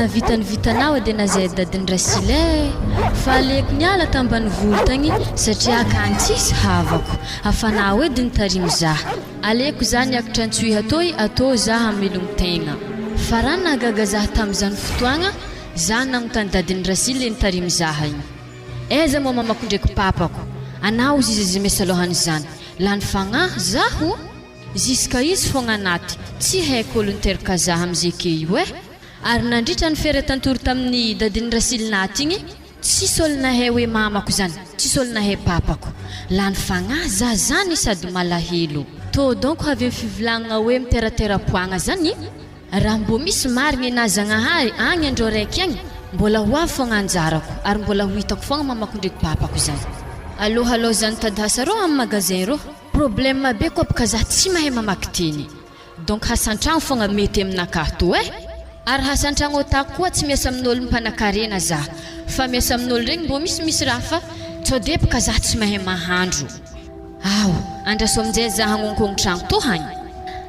Nahavita ny vitanao edy ana zay dadin'i Rasily eh! Fa aleoko niala tambanivolo tagny satria akagny tsisy havako, afanao edy nitarimy zah. Aleoko zah niakatra Antsohihy atoy atô zah hamelogno tegna. Fa raha nahagaga zah tamizany fotoagna, zah nagnontany dadin'i Rasily le nitarimy zah igny. Aiza moa mamako ndreky papako? Anao ozy izy miasa alohan'izany. Lany fagnahy zaho? Ziska izy fogna anaty, tsy haiko olo niteraka zah amze ke io eh! Ary nandritra ny fiaretan-tory tamin'i dadin'i Rasily naty igny, tsisy olo nahay hoe mamako zany, tsisy olo nahay papako. Lany fagnahy zah zany sady malahelo. Tô donc avy amy fivolagnana hoe miteratera-poagna zany? Raha mbô misy marigny na Zagnahary agny andro araiky agny, mbola ho avy fogna anjarako ary mbola ho hitako fogna mamako ndreky papako zany. Alôha alôha zany tady asa rô amy magasin rô. Problème be koa bka za tsy mahay mamaky teny donc hasantragno fogna mety aminakahy to eh! Ary hasantragno otako koa tsy miasa amin'olo mpanakarena za fa miasa amin'olo regny mbô misimisy raha fa tsao de bka za tsy mahay mahandro. Ao, andraso aminjay za hagnonkogn'ny tragno to hagny.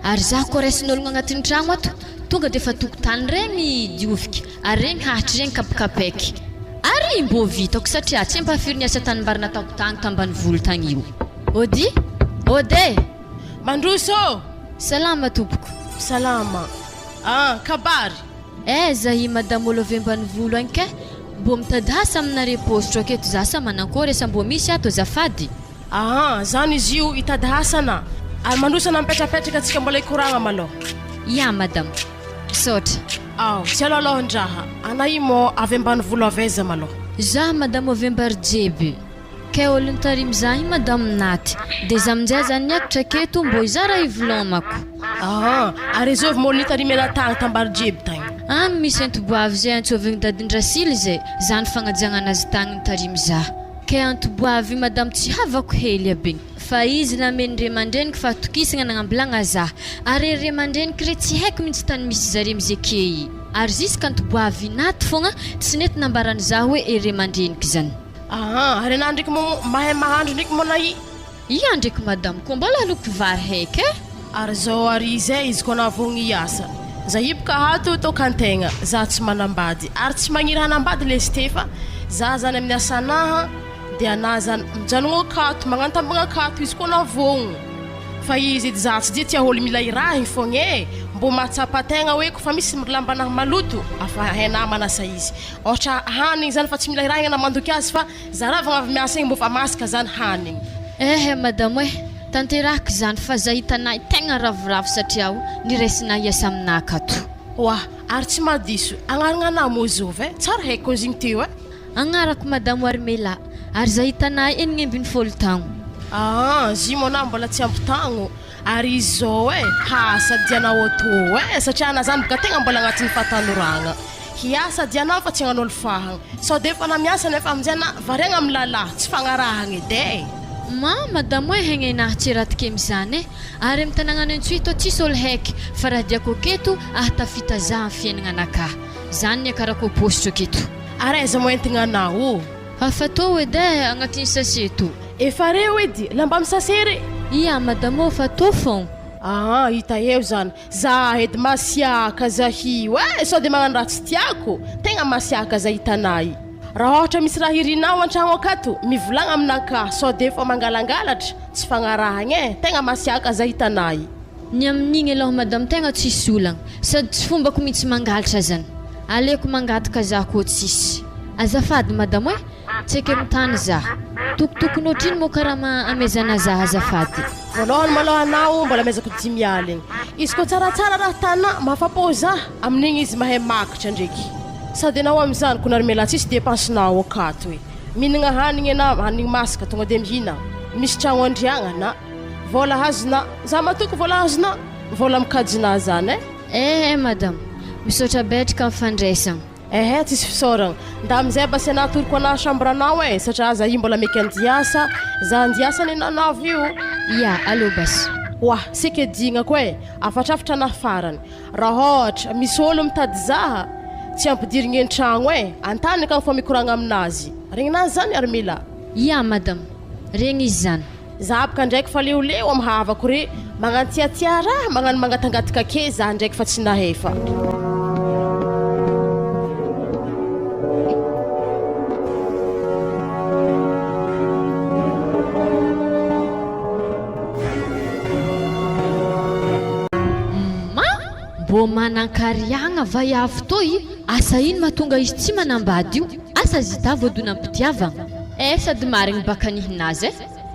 Ary za koa raisin'ologno agnatin'ny tragno ato, tonga defa tokotany regny dioviky, ary regny hahatry regny kapikapaiky. Ary mbô vitako satria tsy ampahafiry ny asa tanimbary nataoko tagny tambanivolo tagny io. Ody! Ody e! Mandroso ô! Salama tompoko. Salama. Ah, kabary! Aiza i madame olo avy ambanivolo agny kay? Mbô mitady asa aminare paositro aketo za sa manankôry asa mbô misy ato azafady? Aa zany izy io hitady asa na ary mandroso ana mipetrapetraka tsika mbola hikoragna malôha. Ya madame. Misaotra. Ao, tsy aloalohan-draha. Ana i mô avy ambanivolo avy aiza malôha? Za madame avy Ambarijeby. Kay olo nitarimy za igny madame Naty. De za aminjay zany niakatra aketo mbô hizara hivilomako. Aa, ary izôvy mô olo nitarimy ana tagny t'Ambarijeby tagny? Agny misy antoboavy zay antsôvigny dadin-dRasily zay, zany fagnajagna anazy tagny nitarimy za. Kay antoboavy madame tsy havako hely aby. Fa izy nameno ray aman-dreniko fahatokisagna nagnambilagna za. Ary ery ray aman-dreniko re tsy haiko mintsy tany misy zare amze key. Ary jusque antoboavy Naty fogna tsy nety nambarany za hoe ery ray aman-dreniko zany. Aa ary anah ndreky mo mahay mahandro ndreky mo na i. Ia ndreky madame ko mbola aloky vary heky eh. Ary zao ary izay izy koa nahavoagny hiasa. Za hiboka ato tokantegna, za tsy manambady ary tsy magniry hanambady lesy fa za zany amin'ny asanaha de anah zany mijanogno akato magnano tambagna akato izy koa nahavoagno fa izy edy za tsy de tia olo mila irahigny fogna e, mbô mahatsapa tegna hoe kofa misy lambanahy maloto afa hainah manasa izy ôhatra hanigny zany fa tsy mila irahigny anah mandoky azy fa Za ravagna avy miasa igny mbô fa masaka zany hanigny. Eh madamo eh, tanterahiko izany fa za hitanay tegna ravoravo satria o niraisinay hiasa aminah akato. Oa, ary tsy mahadiso, agnaragna anah moa zovy eh, tsara haiko izy igny teo eh. Agnarako madamo Armela, ary za hitanay 16 taogno. Aa, zimo anah mbola tsy ampy taogno, ary izy zao eh, hasa diana auto eh, satria anah zany boka tegna mbola agnatin'ny fahatanoragna. Hiasa dia anao fa tsy hagnano olo fahagna. Sao dia efa na miasa nefa amizay na variagna amy lalahy tsy fagnarahagna edy e. Mama da moe hegnenahy tsy ratike amizany e! Ary amy tanagnano Antsohihy tô tsisy olo heky fa raha diako aketo ahatafita za amy fiaignananakahy. Zany niakarako paositro aketo. Ary aiza moa entigna anao? Hafa tô edy e agnatin'ny sachet tô. Efa reo edy lamba amy sachet re. Ia madamo ô fa tô fogna. Aa hita eo zany. Za edy masiaka zahio eh! Sao de magnano raha tsy tiako? Tegna masiaka za hitanay. Raha ôhatra misy raha irinao antragno akato, mivolagna aminakahy sao de efa mangalangalatra, tsy fagnarahagna eh! Tegna masiaka za hitanay. Ny amin'igny aloha madame tegna tsisy olagna, sady tsy fombako mintsy mangalatra zany. Aleoko mangataka za kô tsisy. Azafady madame eh! Tsy eky amin'ny tany za. Tokotokony ohatrino moa karama amezana za azafady? Voalohany malôha anao mbola amezako dimy aligny. Izy koa tsaratsara raha tana mahafapo za amin'igny izy mahay makatra ndreky. Sady enao amizany ko narmela tsisy depense nao akato e. Mihinagna hanigny enao hanigny masaka tonga de mihina. Misy tragno andriagna na. Vôla azonà. Za matoky vôla azonà. Vôla mikajinà zany e. Eh eh madame, misaotra betraka amin'ny fandraisagna. Ehe tsisy fisaoragna. Nda amizay basy anah atoroko anah chambre anao e satria za io mbola meky andiasa, za andiasa anie nanavy io. Ya, aleo basy. Oah, seke dignako e, afatrafatra anah farany. Raha ôhatra misy ôlo mitady zaha, tsy ampidirigny an-tragno e, an-tany akagny fô mikoragna aminazy. Regninazy zany Armila? Ya madame, regny izy zany. Za bka ndraiky fa leoleo am havako re magnano tiatia raha magnano mangatangataka ke za ndraiky fa tsy nahefa. Mbô manankariagna vaiavy toy, asa ino mahatonga izy tsy manambady io, asa zita voadonam-pitiavagna. Eh sady marigny baka nihinazy eh!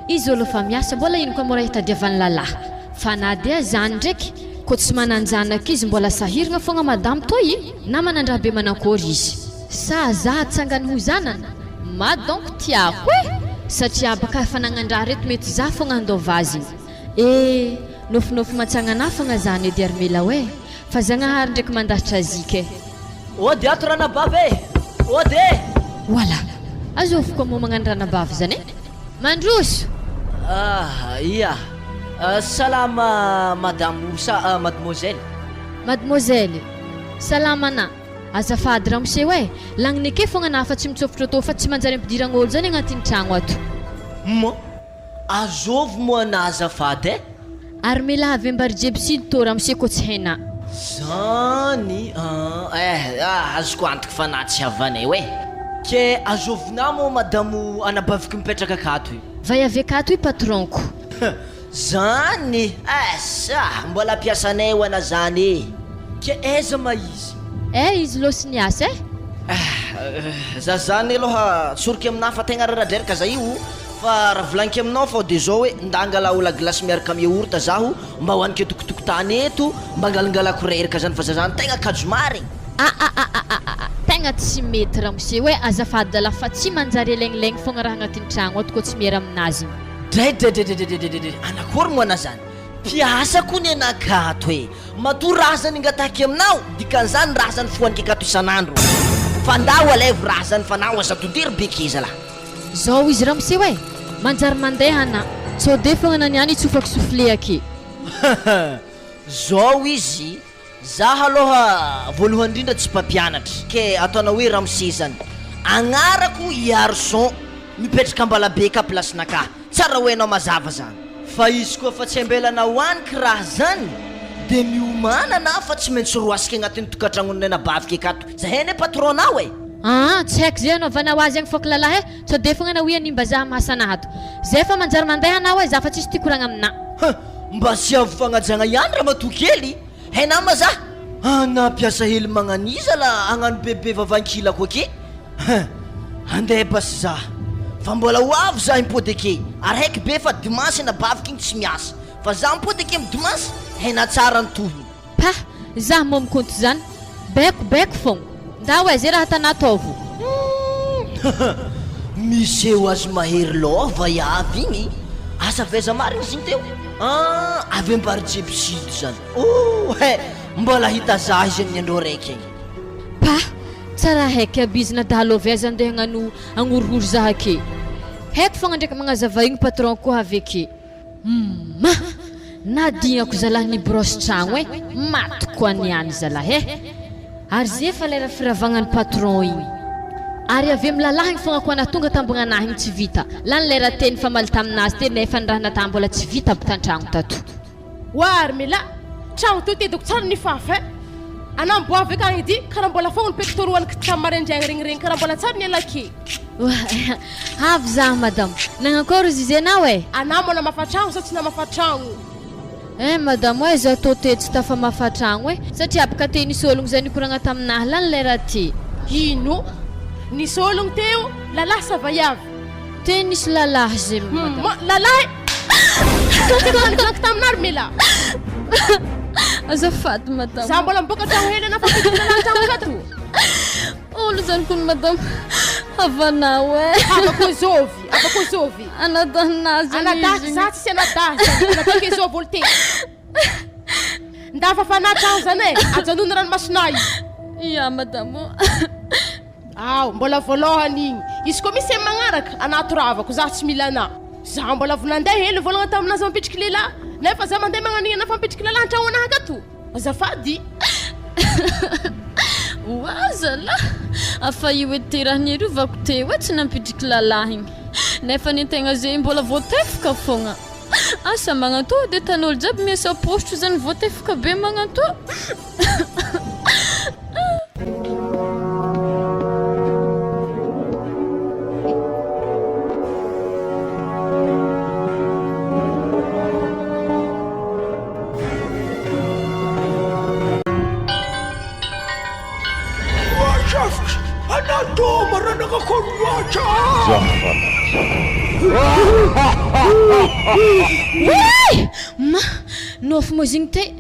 Izy olo fa miasa mbola ino koa mora hitadiavany lalahy fa na dia zany ndreky ko tsy mananjanaka izy mbola sahiragna fogna madamo toy na manandraha be manankôry izy. Sa za atsangany ho zanany? Ma donc tiako eh! Satria baka efa nagnandraha reto mety za fogna handova azy igny. Eh! Nofinofy matsagnana fogna zany edy Armela eh! Fa Zagnahary ndraiky mandahatra azika eh! Ody ato ranabavy eh! Ody eh! Voilà! Azovy koa moa magnano ranabavy zany eh! Mandroso! Ah, ia! Salama madame sa mademoiselle? Mademoiselle! Salama ana! Azafady ramose oe! Lagniny eke fogna ana fa tsy mitsôfotro atô fa tsy manjary ampidiragna olo zany agnatin'ny tragno ato. Hum! Azovy moa ana azafady eh! Ary mila avy ambarijebisily tô ramose kô tsy hainà. Zany an! Eh azoko antoka fa na tsy havanay oe! Ke azovinà moa madamo anabaviko mipetraka akato io? Vay avy akato io patron-ko. Zany eh! Sa mbola mpiasanay io ana zany eh! Ke aiza ma izy? Eh izy lôsy niasa eh! Eh za zany aloha tsoriko aminà fa tegna reradreraka za io. Fa raha volagniky aminao fao de zao hoe nda angalao la glace miaraka am yaourt zaho mba hoaniko eto tokotany eto mba angalangalako reraka zany fa za zany tegna kajo marigny. Ahahahahaha tegna tsy mety ramose hoe azafady zalahy fa tsy manjary elegnilegny fogna raha agnatin'ny tragno ato koa tsy miera aminazy igny. Dredredredredredredre anakory moa ana zany mpiasa ko ny anakato e matoa raha zany ingataky aminao dikan'izany raha zany fohaniky akato isan'andro fa ndao alaivo raha zany fa nao aza dodery be ke zalahy. Zao izy ramose oe! Manjary mandeha ana! Sao de fogna na niany itsofako souffle ake. Zao izy, zah aloha voalohany indrindra tsy mpampianatra, ke ataonao hoe ramose zany. Agnarako i Arson, mipetraka Ambalabe ka place-nakah. Tsara ho hainao mazava zany. Fa izy koa fa tsy ambelanao any kiraha zany, de miomàna anah fa tsy maintsy roasiko agnatin'ny tokantragnon'ny anabaviko akato. Zahay anie patron-nao e! Aa tsy haiko ze anaovanao azy agny fok lalahy e, sao de fogna anao hanimba za mahasana ato. Zay fa manjary mandeha anao e, za fa tsisy tia koragna aminà. Huh! Mba asiavo fagnajagna ihany ramatoa kely, hainà ma za? Anà mpiasa hely magnaniza la hagnano bebe vavankilako ake? Huh! Andeha basy za fa mbola ho avy za himpody ake, ary haiko be fa dimanche anabaviko igny tsy miasa, fa za mipody ake am dimanche, hainà tsara ny tohiny. Pah! Zah moa mikonty zany, baiko baiko fogna. Ndao e, ze raha tanà ataovo. Humm! Miseho azy mahery lova i avy igny, asa avy aiza marigny izy igny teo? Ah! Avy Ambarijebisily zany, oh he! Mbola hita zah izy amin'ny andro araiky igny. Pah! Tsara haiky aby izy nadalo avy aiza andeha hagnano hagnorohoro zah ake. Haiko fogna ndraiky magnazava igny patron koa avy ake. Humm! Nadignako zalahy ny brosse tragno eh! Maty koa niany zalahy eh! Ary ze fa lera firavagna ny patron igny. Ary avy amy lalahigny fogna koa nahatonga tambagnanahy igny tsy vita. Lany lera teo nifamaly taminazy teo nefa ny raha natà mbola tsy vita aby tantragno tato. Oa ry mila, tragno teo tediko tsara nifafa eh! Anao mbo avy akagny edy karaha mbola fogna ny pectoraux an'ny kitapo maraindraigny regny regny karaha mbola tsara ny alake. Avy zah madame. Nagnankôry izy izy anao eh? Anao moa namafa tragno sa tsy namafa tragno? Eh madame eh zah tô te tsy tafamafa tragno eh satria baka te nisy ologno zay nikoragna taminah lany lera ty. Ino? Nisy ologno teo? Lalahy sa vaiavy? Te nisy lalahy zay madame. Hum, lalahy? Tsy efa nivolaniko taminah ry Mela. Azafady madame. Zah mbola miboaka tragno hely anah fa tokony lalahy tragno akato. Olo zany kony madame havanao eh. Havako zovy, havako zovy. Anadahinà zany Anadahy, izy. za tsisy anadahy zany. Anadahy ke zovy olo te. Ndà fafanà tragno zany e, ajanony ranomasonà io. Ia madame ô. Ao, mbola voalohany igny. Izy koa misy amy magnaraka, anà toravako, za tsy mila anà. Za mbola vao nandeha hely nivolagna taminà za mampitriky lehilahy, nefa za mandeha magnano igny anà fa mipitriky lehilahy an-tragno anah akato. Azafady. Oa zalah! Afa io edy ty raha nirovako teo e tsy nampidriky lalahy igny. Nefa ny tegna ze mbola voatefaka fogna. Asa magnatô de tan'olo jiaby miasa paositro zany voatefaka be magnatô. Oay! Ma! Nofy moa zegny te!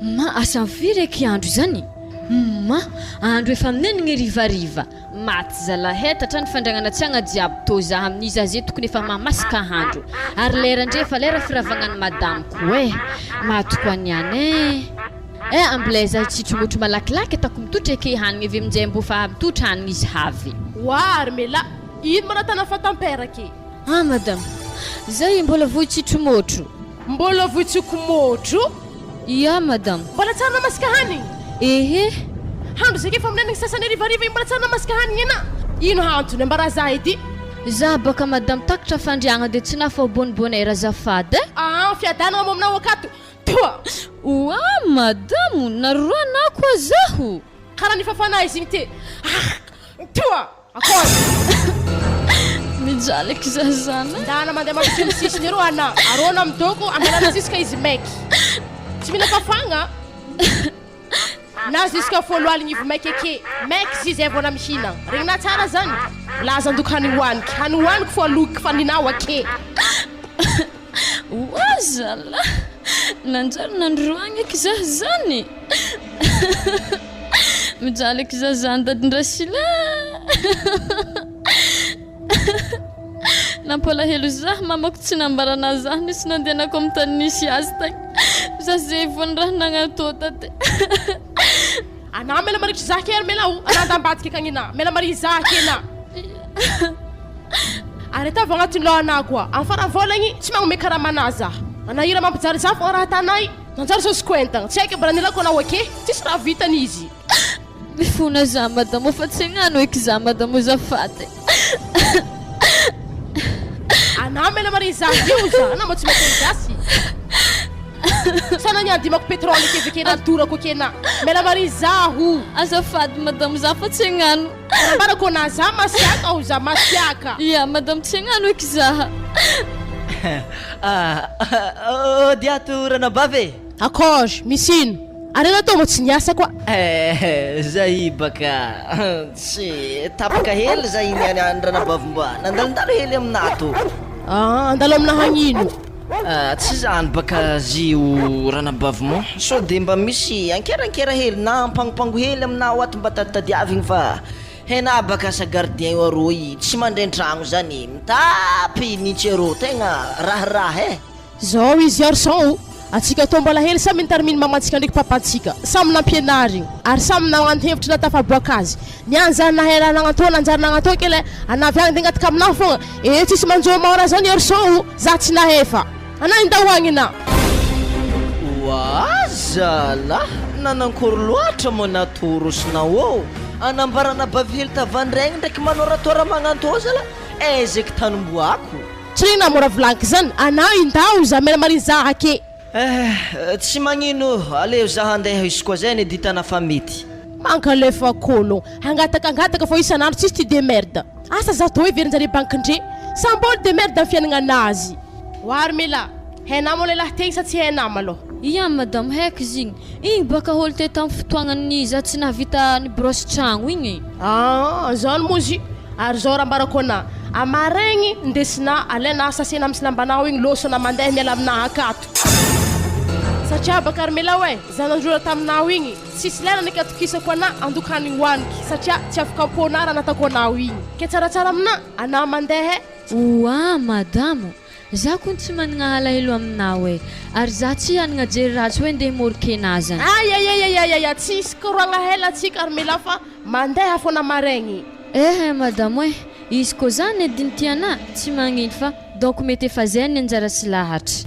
Ma! Asa am firy eky andro izany? Ma! Andro efa amin'enigny harivariva. Maty zalahy eh, tatra ny fandragnana tsy agna jiaby tô za amin'i za ze tokony efa mahamasaka ahandro ary lera ndre efa lera firavagnan'i madame ko eh, maty koa niany eh. Eh ambilay za hitsitromotro malakilaky atako mitotra eke hanigny avy aminjay mbô fa mitotra hanigny izy havy. Oa ry Mela, ino ma natana fa tamperaka e? Ah madame, zay mbola voa hitsitromotro. Mbola voitsikomotro? Ia madame. Mbola tsara namasika hanigny? Ehe. Handro zay efa amin'enigny sasany harivariva igny mbola tsara namasika hanigny ena? Ino antony? Ambara za edy. Za baka madame takatra fandriagna de tsy nafa bonbonera azafady eh. Aa fiadanagna mo aminao akato? Toa! Oa madame, naroana koa zaho. Karaha nifafana izy igny te. Ah! Toa! Akory! Mijaly aky za zany. Ndana mandeha mampitony sisiny arô ana. Arô na midoko ambelana ziska izy maiky. Tsy mila fafagna. Na ziska folo aligny ivo maiky ake. Maiky zy zay vao na mihina. Regnina tsara zany. Laza andoko hany hoaniky. Hany hoaniko fo aloky fa ninao ake. Oa zalah! Nanjary nandroagna eky zah zany! Mijaly eky zah zany dadin-dRasila a! Nampalahelo zah mamako tsy nambaranà zah nisy nandehanako amin'ny tany nisy azy tagny. Zah zay vao ny raha nagnatô taty. Anà mela marikitry zah ke ary mela o! Anà andambadika akagny anà mela mari zah ke anà. Ary ataovy agnatin'ny lohanà koa, amin'ny faran'ny vôlagny, tsy magnomey karamanà zah. Anà hira mampijaly zah fogna raha atanay. Nanjary sôsiko entagna. Tsy haiko mbola nilako anao ake. Tsisy raha vitany izy. Mifona zah madamo fa tsy hagnano eky zah madamo azafady. Anà mela mare zah io zah. Anà moa tsy mahay teny gasy. Sa anà niandimako pétrole ake avy ake nadorako ake anà. Mela mare zaho. Azafady madamo zah fa tsy hagnano. Ambarako anà zah masiaka aho zah masiaka. Ia madamo tsy hagnano eky zah. Ody ato ranabavy e! Akory, misy ino? Ary anao toa mbo tsy niasa koa. Eh, zay baka tsy tapaka hely zay iny any any ranabavy mba nandalondalo hely aminah to. Ah, handalo aminah hagnino? Ah, tsy zany baka zio ranabavy moa sao de mba misy ankerankera hely na ampangompango hely aminah ao ato mba taditadiavigny fa Hena baka asa gardien io arô i tsy mandray antragno zany mitapy nintsy arô tegna raharaha eh. Zao izy Arson o! Antsika tô mbola hely samy nitariminy mamantsika ndreky papantsika, samy nampianarigny, ary samy nagnano hevitry natafaboaka azy. Ny any zany nahay raha nagnatô nanjary nagnatô kely eh, anà avy agny de angataka aminah fogna, eh tsisy manjô mora zany Arson o! Za tsy nahefa. Anà indao agny na. Oa zalah nanankory loatra moa natoro sy naô anambarana bavy hely tavandraigny ndraiky manoratora magnantô zalah ezeky tanomboako. Tsy regny na mora volagniky zany anà indao za mela marigny za ake. Eh tsy magnino aleo za handeha izy koa zay ny ditana fa mety. Mankalefa kôlô hangataka hangataka fô isan'andro tsisy ty demerde. Asa za tô heverinjare banky ndre samby olo demerde am fiainagna anazy. Oary mela, hainà moa lehilahy tegny sa tsy hainà malôha? Ia madame haiko izy igny, igny baka olo te tam fotoagnany za tsy nahavita ni brosse tragno igny e. Aa zany moa izy ary zao raha ambarako anà, amaraigny ndesinà alainà sasena am lambanao igny lôsona mandeha miala aminà akato satria baka ry mela oe za nandrora taminao igny Tsisy lera naiky atokisako anà andokany hoaniky satria tsy afaka am-pônà raha natako anao igny. Ke tsaratsara aminà anà mandeha e. Oa madamo, za kony tsy managna alahelo aminao e, ary za tsy hanagna jery ratsy hoe ndeha himôrikena zany. Aiaiaiaiaia tsisy koroagna hela tsika ry Mila fa mandeha fôna maregny. Ehe madamo e, izy kô zany adino tianà tsy magnino fa Donc mety efa zay ny anjara sy lahatra.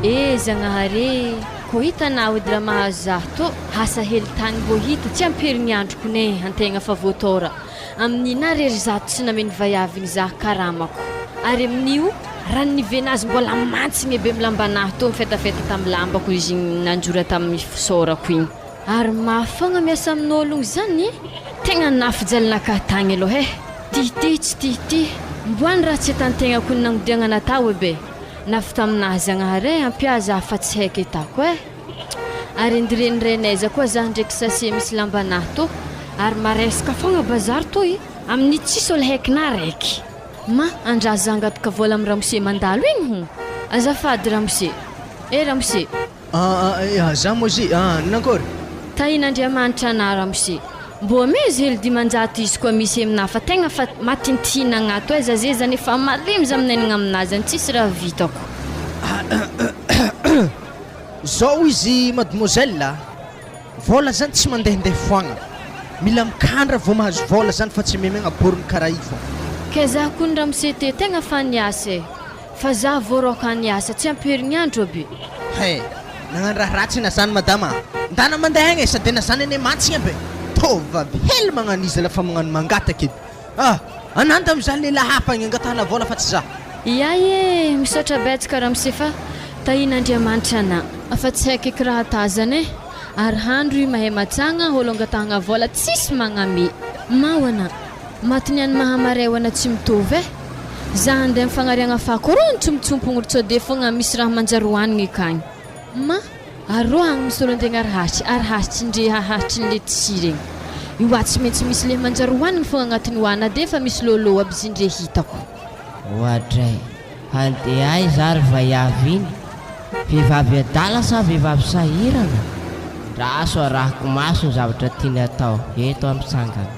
Eh Zagnahary eh, ko hitanao edy raha mahazo zaho tô asa hely tagny mbô hita tsy amperignandroko ne antegna fa voatôra. Amin'ny na rery zato tsy nameno vaiavy igny zah karamako. Ary amin'io raha ny nivenazy mbola mantsigne be milambanah tô mifetafeta tam lambako izy igny nanjora tam fisaorako igny. Ary mafy fogna miasa amin'ologno zany e! Tegna nafijalinakah tagny aloha eh! Ty ty tsy ty ty. Mboany raha tsy hitan-tegnako ny nagnodiagna natao e be. Navy taminahy Zagnahary e, ampia zah fa tsy haiko hitako e. Ary ndirenireny aiza koa zah ndreky sase misy lambanahy tô, ary maresaka fogna bazary tô i, amin'ny tsisy olo haikinah raiky. Ma, andraso zah angataka vola am ramose mandalo igny ho. Azafady ramose. E ramose. Ah ah za moa zy ah nankory? Tahin'Andriamanitra anah ramose. Mbô amezo hely 500 izy koa misy aminah fa tegna fa matintinagna ato eh za ze zany efa malemy za minenagna aminah zany tsisy raha vitako. Zao izy mademoiselle a, vôla zany tsy mandehandeha foagna, mila mikandra vao mahazo vôla zany fa tsy miaigna borogno karaha io fô. Kay za kony ramose te tegna fa niasa eh. Fa za vao raoka niasa tsy ampy herignandro aby. He! Nagnano raha ratsy na zany madama a! Ndana mandeha agny e sady na zany anie mantsigna aby e! Tôva aby hely magnano izy la fa magnano mangataka edy ah! Ananda mizaha lehilahy hafa agny angatahana vôla fa tsy za. Iay e! Misaotra betsaka ramose fa tahin'Andriamanitra ana. Fa tsy haiko eky raha tazana e! Ary handro i mahay matsagna olo angatahagna vôla tsisy magname. Mao ana! Maty ny any Mahamare ho ana tsy mitovy eh! Za handeha am fagnariagna fako arô nitsompotsompogno ry tsode fogna misy raha manjary hoanigny akagny. Ma, arô agny misy olo antegna ary hasitry ary hasitry ndre hahasitry ny letisia regny. Io a tsy maintsy misy le manjary hoanigny fogna agnatiny oa na de efa misy lôlô aby zy ndre hitako. Oadray, handeha aiza ary vaiavy iny? Vehivavy adala sa vehivavy sahirana? Ndraso arahiko maso ny zavatra tiany atao, eto aho mitsangana.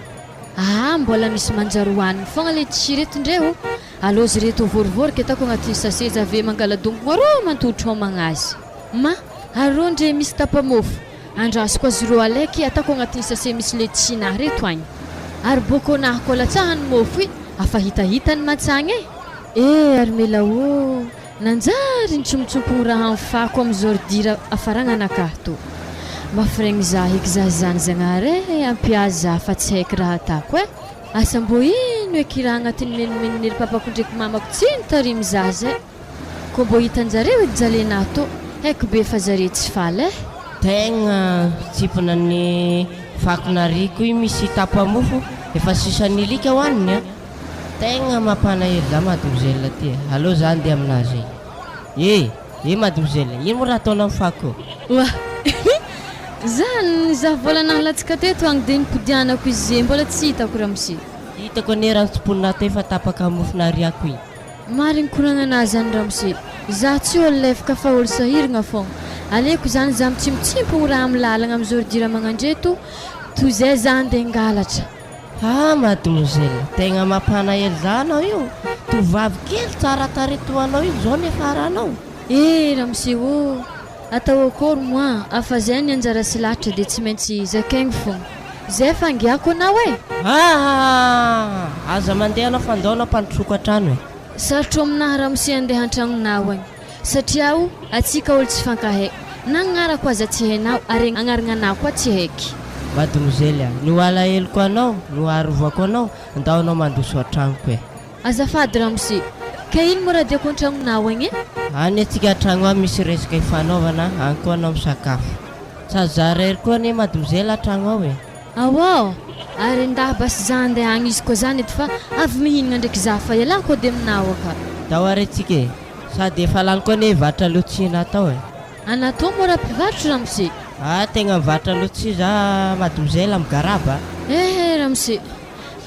Aa mbola misy manjary hohaniny foagna le tsy reto ndre o! Aleo zy reto vorivorika ataoko agnatin'ny sase za ve mangala dongogno arô mantotro homagna azy. Ma, arô ndre misy tapa-môfo, andraso koa zy rô alaiky ataoko agnatin'ny sase misy letchi-nah reto agny. Ary bôkô nah koa latsahany môfo i, afa hitahita ny mantsagna e! Eh Armela ô! Nanjary nitsompotsompogno raha am fako am zordira afaragnanakahy to. Mafiregny za eky za zany Zagnahary eh ampiazo za fa tsy haiko raha atako eh. Asa mbô ino eky raha agnatin'ny menomenon'ery papako ndreky mamako tsy nitarimy za zay. Kô mbô hitanjareo edy jalenah tô, haiko be fa zare tsy faly eh. Tegna tsipona ny fako nariko io misy tapa-mofo efa sisan'ny ilika hoaniny a! Tegna mampalahelo za mademoiselle ty e, aleo za andeha aminazy e! E mademoiselle, ino moa raha ataonao am fako io? Oa! Za nizaha vola nahalatsaka teto agny de nipodianako izy ze mbola tsy hitako ramose. Hitako anie raha nitsimponina teo fa tapaka mofo nariako igny. Marigny koragnanà zany ramose, za tsy ôlo lefaka fa ôlo sahiragna fogna, aleko zany za mitsimpotsimpogno raha am lalagna am zôridira magnandreto toy zay za andeha hangalatra. Ah mademoiselle, tegna mampanahelo za anao io, tovovavy kely tsara tarehy toa anao io zao niafaranao. Eh ramose ô! Atao akôry moa afa zay ny anjara sy lahatra de tsy maintsy zakaigny fogna. Zay fa angiako anao e! Ah! Aza mandeha anao fa ndao anao mpandrotroko an-trano e! Sarotro aminahy ramose andeha an-tragnonao agny. Satria o, atsika olo tsy fankahay. Na agnarako aza tsy hainao ary agnaragnanahy koa tsy haiky. Mademoiselle a, ny ho alaheloko anao no arovako anao, ndao anao mandroso an-tragnoko e. Azafady ramose, ka ino moa raha diako an-tragnonao agny e? Any atsika an-tragno any misy resaka ifanaovana, any koa anao misakafo. Sady za irery koa anie mademoiselle an-tragno ao e. Aoao! Ary ndah basy za andeha agny izy koa zany edy fa avy mihinagna ndraiky za fa ialako ody aminao aka. Ndao ary atsika e! Sady efa lany koa anie hivarotra lotsia natao e. Anà tô mora mpivarotro ramose. Ah tegna mivarotra lotsia za mademoiselle am garaba a. Ehe ramose,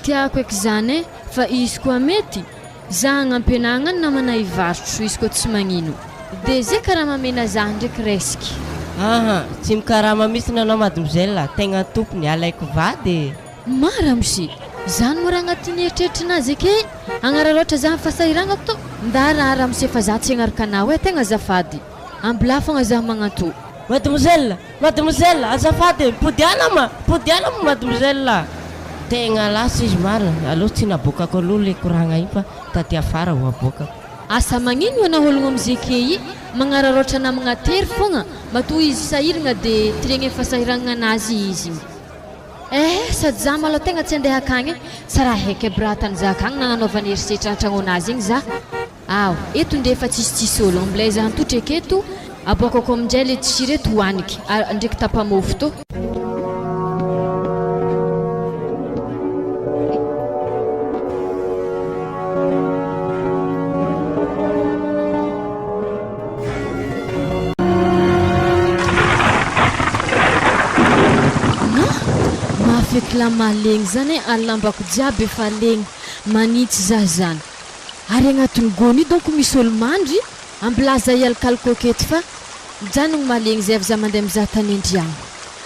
tiako eky zany e, fa izy koa mety, za hagnampy anà agnano namana hivarotro izy koa tsy magnino. De ze karama amena za ndreky raisiky. Aha, tsy mikarama mihitsy anao mademoiselle a, tegna tompony, alaiko vady e. Ma ramose, zany moa raha agnatin'ny eritreritrin'azy eke, agnararaotra zany fahasahiranako to, nda raha ramose fa za tsy agnaraka anao e, tegna azafady, ambilà fogna zaho magnanto. Mademoiselle, mademoiselle, azafady e, mipodiana ma, mipodiana ma mademoiselle a! Tegna lasa izy marina, aleo tsy naboakako aloha le koragna igny fa taty afara vao aboakako. Asa magnino anao ologno amze ke i, magnararaotra namagna tery fogna, matoa izy sahiragna de tiregny fasahiragnan'azy izy. Eh sady za malou tegna tsy andeha akagny eh, tsy raha haiky aby raha tany za akagny nagnanaovany herisetra antragnonazy igny za, ao eto ndre efa tsisy tsisy olo ambilay za ntotrek eto, aboakako amindray le tsy reto hoaniky ary ndreky tapa-mofo tô. Raha mahalegny zany e, ary lambako jiaby efa legny, manitsy zah zany. Ary agnatin'ny gony io donko misy olo mandry, ambilaza hialokaloka aketo fa mijanogno mahalegny zay avy zah mandeha mizaha tany andriagna.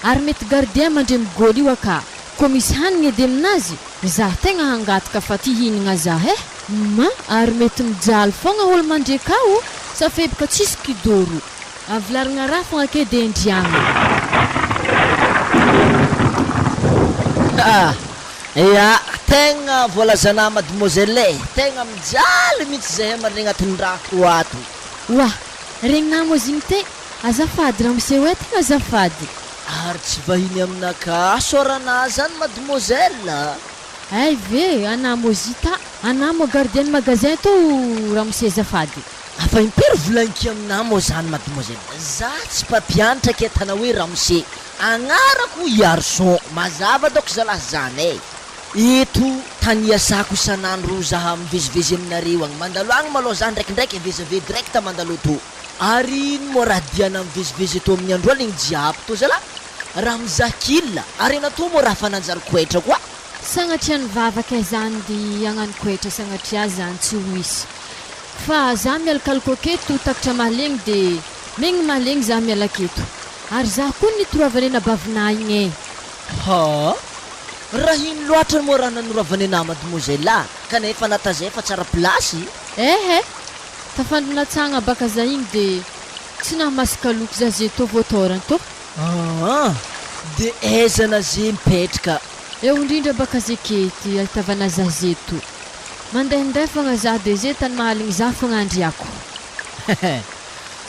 Ary mety gardien mandre migôly io aka, koa misy hanigny edy aminazy, zah tegna hangataka fa ty hihinagna zah eh! Ma, ary mety mijaly fogna olo mandre akao, sa feboka tsisy kidoro. Avilarigna raha fogna ake de indriagna. Ah! Ya, tegna voalazanà mademoiselle e, tegna mijaly mihitsy zahay mandry agnatin'ny raha ato. Oa! Regninà moa zigny te, azafady ramose oe, tegna azafady. Ary tsy vahiny aminakà soranà zany mademoiselle a! Hay ve, anà moa zita, anà moa gardien magasin tô ramose azafady. Afa impiry volaniko aminà moa zany mademoiselle, za tsy mpampianatra ke tana hoe ramose, agnarako Iarison, mazava dôko zalah zany e! Eto tany iasako isan'andro zaha mivezivezy aminareo agny, mandalo agny malôha za ndraikindraiky VZV direct mandalo eto, ary ino moa raha diana mivezivezy eto amin'ny andro aligny jiaby tô zalah? Raha mizaha kil, ary anà tô moa raha fa nanjary koetra koa. Sagnatria ny vavaka izany dia hagnano koetra sagnatria zany tsy ho hisy fa za mialokaloka aketo takatra mahalegny de megny mahalegny za miala aketo ary za koa nitoroavane nabavinah igny e. Ha! Raha ino loatra moa raha nanoravane anah mademoiselle a! Kanefa natazay fa tsara place. Ehe! Tafandrona tsagna baka za igny de tsy nahamasaka loko za ze tô voatôrany tô. Aa! De aiza naze mipetraka? Eo indrindra baka ze kety ahitavana za zeto. Mandehandeha fogna za de ze tany mahaligny za fogna andriako.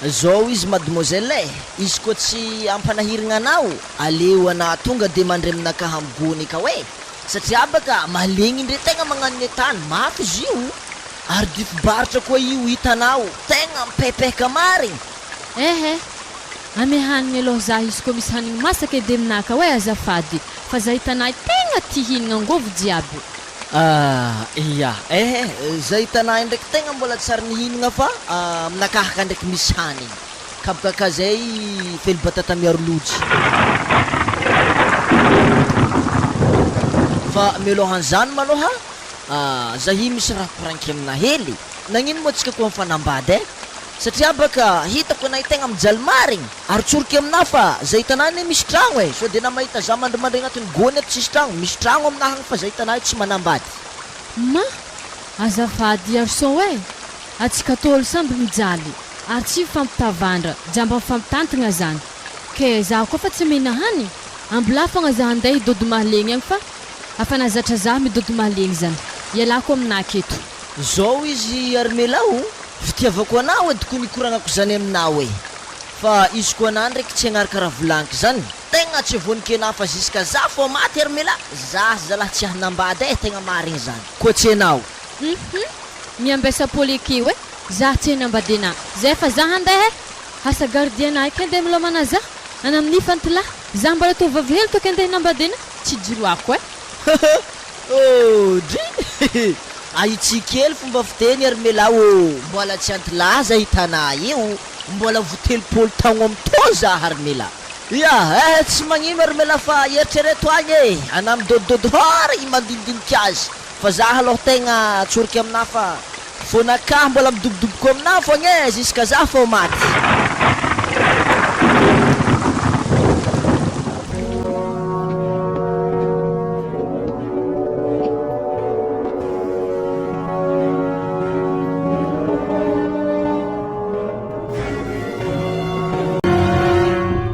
Zao izy mademoiselle e, izy koa tsy ampanahirigna anao, aleo anah tonga de mandry aminakahy am gony akao e, satria baka mahalegny ndre tegna magnano ny tany, mafy izy io, ary difi-barotra koa io hitanao, tegna mipepeka marigny. Ehe, ame hanigny aloha za izy koa misy hanigny masaka edy aminah ka oe azafady fa za hitanah tegna tia hihinagna angôvo jiaby. Ah ya, ehe, za hitanah ndraiky tegna mbola tsy ary nihinagna fa aminakahy ka ndraiky misy hanigny, kabokaka zay feno batata miaro lojy. Fa mialohan'izany maloha, zahi misy raha koragniko aminah hely, nagnino moa tsika koa mifanambady eh? Satria baka hitako anah tegna mijaly marigny, ary tsoriky aminah fa zay hitanah anie misy tragno eh, sao de na mahita zah mandrimandry agnatin'ny gony ato tsisy tragno, misy tragno aminah agny fa zay hitanah io tsy manambady. Ma! Azafady Arson eh! Atsika tôlo samby mijaly, ary tsy mifampitavandra, jamba mifampitantagna zany. Ke zaho koa fa tsy mihina hany, ambola fogna zah andeha hidodo mahalegny agny fa afa nahazatra zah midodo mahalegny zany. Ialako aminah aketo. Zao izy Armela o! Fitiavako anao edy ko nikoragnako zany aminao e! Fa izy ko anah ndraiky tsy hagnaraka raha volaniko zany, tegna tsy vonon-kenah fa ziska zah fô maty Armela, zah zalah tsy hanambady eh tegna marigny zany, koa tsy enao. Hum miambesa pôly ekeo e, zah tsy hanambady anah, zay fa zah handeha eh! Asa gardien ahy kay ndeha milomana zah, ana amin'ny fantilah, zah mbola tovovavy hely toky andeha hanambady anah, tsy jiroako eh! Oh dry! Ahitsy kely fomba fiteny ry Mela ô! Mbola tsy antilaza i Tanà io, mbola vo 30 taogno am tô za ry Mela. Ya eh! Tsy magnino ry Mela fa eritrereto agny e! Anà midôdidôdy hôry i mandinidinika azy fa za aloha tegna tsoriky aminà fa fônakah mbola midobodoboko aminà fogna e ziska za fô maty.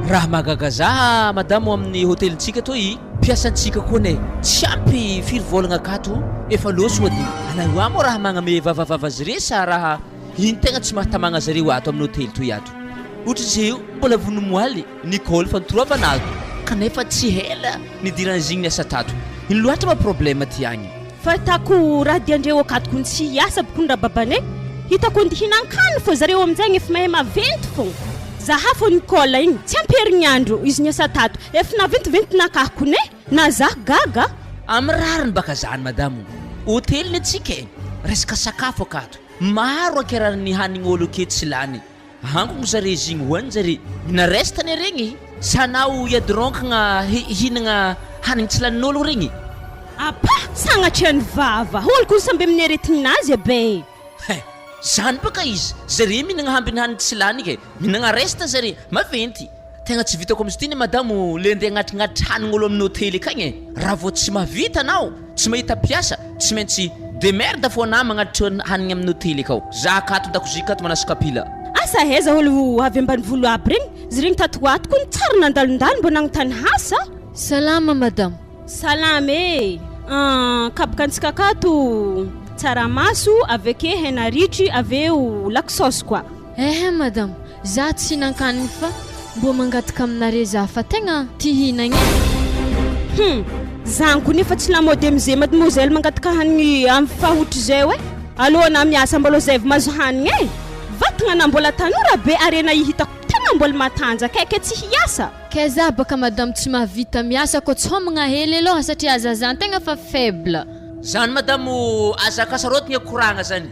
Raha mahagaga za madamo amin'ny hotelintsika toy mpiasantsika koa ne tsy ampy firy vôlagna akato efa lôso ody anareo moa raha magname vavavava zare sa raha ino tegna tsy mahatamagna zareo ato amin'ny hotely toy ato ohatry zay io mbola vonomoaly Nicole fa nitoravana ato kanefa tsy hela nidiran'izy igny niasa tato ino loatra ma problème ty agny. Fahitako raha diandreo akato kony tsy hiasa bkony rababane hitako andy hinankany fô zareo aminjay efa mahay maventy fô zaha fô Nicole igny tsy ampy herignandro izy niasa tato efa naventiventy nakahy kony e na zah gaga. Amin'ny rariny baka zany madamo, hotely ny antsika e, resaka sakafo akato, maro akia raha ny hanin'olo ake tsy lany, Ankogno zare zigny hoany zare na reste anie regny sa nao hiady ronkagna hihinagna. Hanigny tsy lanin'ôlogno regny. Apa! Sagnatria ny vava! Olo koa samby amin'ny aretignazy e be! He! Zany baka izy! Zare mihinagna hambiny hanigny tsy lany ke! Mihinagna reste zare! Maventy! Tegna tsy vitako amiz'ity ne madamo le andeha agnatrignatry hanign'olo amin'ny hotely akagny e! Raha vao tsy mahavita anao, tsy mahita mpiasa, tsy maintsy demerde fô anah magnatitra hanigny amin'ny hotely akao. Za akato an-dakozia akato manasa kapila. Asa aiza olo avy ambanivolo aby regny, izy regny tato ho ato kony tsary nandalondalo mbô nagnontany asa. Salama madamo. Salama e! Kaboka antsika akato tsaramaso aveke hena ritry aveo lako saosy koa. Ehe madamo, za tsy hinan-kanigny fa mbô mangataka aminare za fa tegna tia hihinagna e. Hum! Zany koa nefa tsy lamaody amizay mademoiselle mangataka hanigny am fa ohatrizay oe aleo na miasa mbalô zay vao mahazo hanigny e! Vatagna na mbola tanora be arena hitako tegna mbola matanjaka e ke tsy hiasa. Kay za baka madame tsy mahavita miasa ko tsy homagna hely aloha satria zazantegna fa faible. Zany madame aza akasarotigna koragna zany.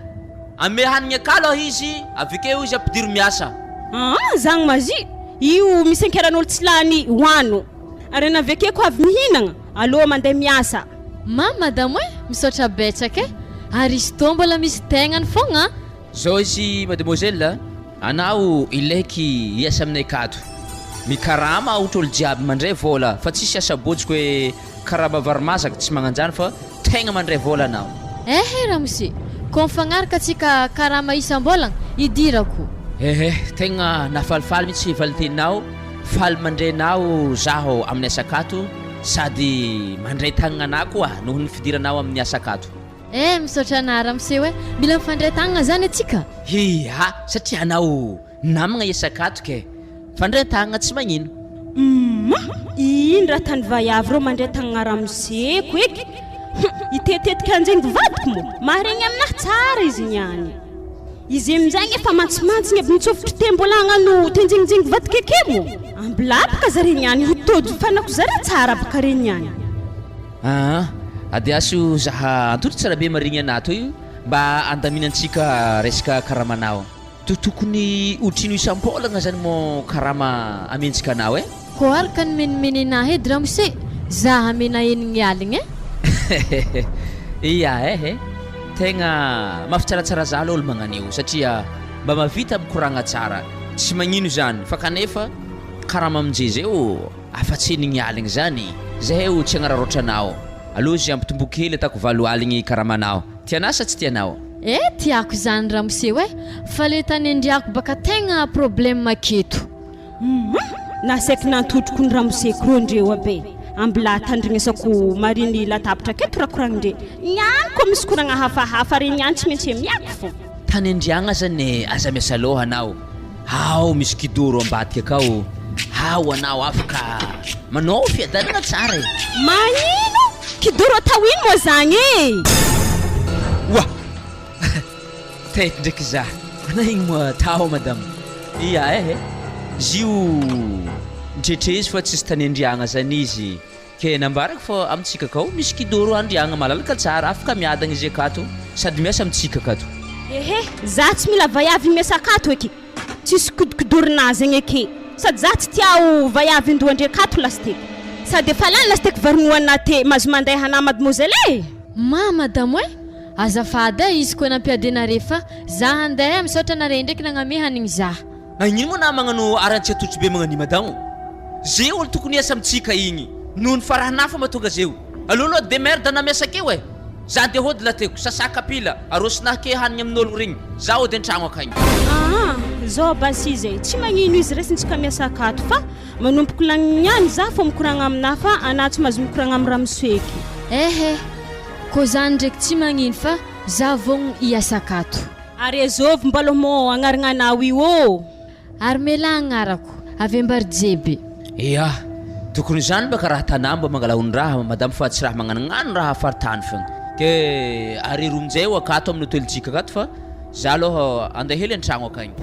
Ame hanigny akalo aho izy avekeo izy ampidiro miasa. Aa zagny magie io misy ankeran'olo tsy lany hoano ary ana avekeo ko avy mihinagna aloha mandeha miasa. Ma madame e misaotra betsaka e ary izy tô mbola misy tegnany fogna a. Zao izy mademoiselle a, anao ilaiky hiasa aminay akato, mikarama ohatra olo jiaby mandray vôla fa tsisy asa bôjiko hoe karama vary masaka tsy magnanjany fa Tegna mandray vôla anao. Ehe ramose, ko mifagnaraka tsika karama isam-bolagna, idirako. Ehe, tegna nahafalifaly mihitsy valinteninao, faly mandray anao zaho amin'ny asa akato sady mandray tagnana anah koa noho ny fidiranao amin'ny asa akato. Eh, misaotra anah ramose oe, mila mifandray tagnana zany atsika. Hiha, satria anao Namagna isak'ato ke. Fandray tagnagna tsy magnino. Humm ino raha tany vaiavy reo mandray tagnagna ramoseko eky hum hitetetika anjegny vadiko moa maharegny aminahy tsara izy niany izy aminjegny efa mantsimantsigny aby nitsofotry te mbola hagnano tenjegnijegny vadiko eke moa ambilabaka zare niany ho tojo fanako zare tsara baka re niany. Aa adiaso zaha antory tsara be marigny anah toy mba andaminantsika resaka karamanao. To tokony otrino isam-polagna zany mo karama amentsika anao eh? Ko araka ny menimenena ahy edy ramose, za hamena enigny aligny eh. Ia eh eh, tegna mafitsaratsara za aloha olo magnan'io satria mba mavita mikoragna tsara, tsy magnino zany fa kanefa karama aminjy zeo afatsy enigny aligny zany, zahay o tsy agnararaotra anao, aleo ze ampitomboiko hely atako valo aligny karamanao. Tianà sa tsy tianao? Eh tiako izany ramose oe fa le tanendriako baka tegna problème aketo. Humm nasaiky nantotroko ny ramoseko reo ndreo aby e ambilà tandrignesako mariny latabatra aketo raha koragnindre niany ko misy koragna hafahafa re niany tsy maintsy amiako fô. Tany andriagna zany e aza miasa loha anao ao misy kidoro ambadika akao ao anao afaka manao fiadanana tsara e. Magnino? Kidoro atao ino moa zagny e? Oa! Taiky ndraiky za. Ana igny moa tao madame. Ia eh eh. Izy io nitretrezy fa tsisy tany andriagna zany izy. Ke nambarako fa amintsika akao misy kidoro andriagna malalaka tsara afaka miadagna izy akato sady miasa amintsika akato. Ehe, za tsy mila vaiavy miasa akato eky. Tsisy kidokidorona zegny eke. Sady za tsy tia ho vaiavy indoa ndre akato lasiteko. Sady efa lany lasiteko varignoana te mazo mandeha anah mademoiselle e! Ma madamo e! Azafady e izy koa nampiadianare fa za handeha e misaotra anare ndraiky nagname hanigny za. Nagnino moa na magnano arantsiatotry be magnanio madamo? Ze olo tokony hiasa amintsika igny noho ny farahana fa mahatonga zeo. Aleo aloha demerde na miasa akeo e! Za ndeha hody lateko, sasa kapila, arosonah ke hanigny amin'ologno regny, za hody antragno akagny. Aa zao basy izy e, tsy magnino izy resintsika miasa akato fa manomboko lagniny ihany za fô mikoragna aminah fa anah tsy mahazo mikoragna amy ramose eky. Ehe, kô za ndraiky tsy magnino fa za vogno hiasa akato. Ary azovy mbalo mô agnaragnanao io ô? Ary melà agnarako, avy Ambarijeby. Ea, tokony izany baka raha tanà mba mangala ondraha madame fa tsy raha magnanognano raha faritany fogna. Ke arero aminjay ho akato amin'ny hotelintsika akato fa za aloha andeha hely an-tragno akagny.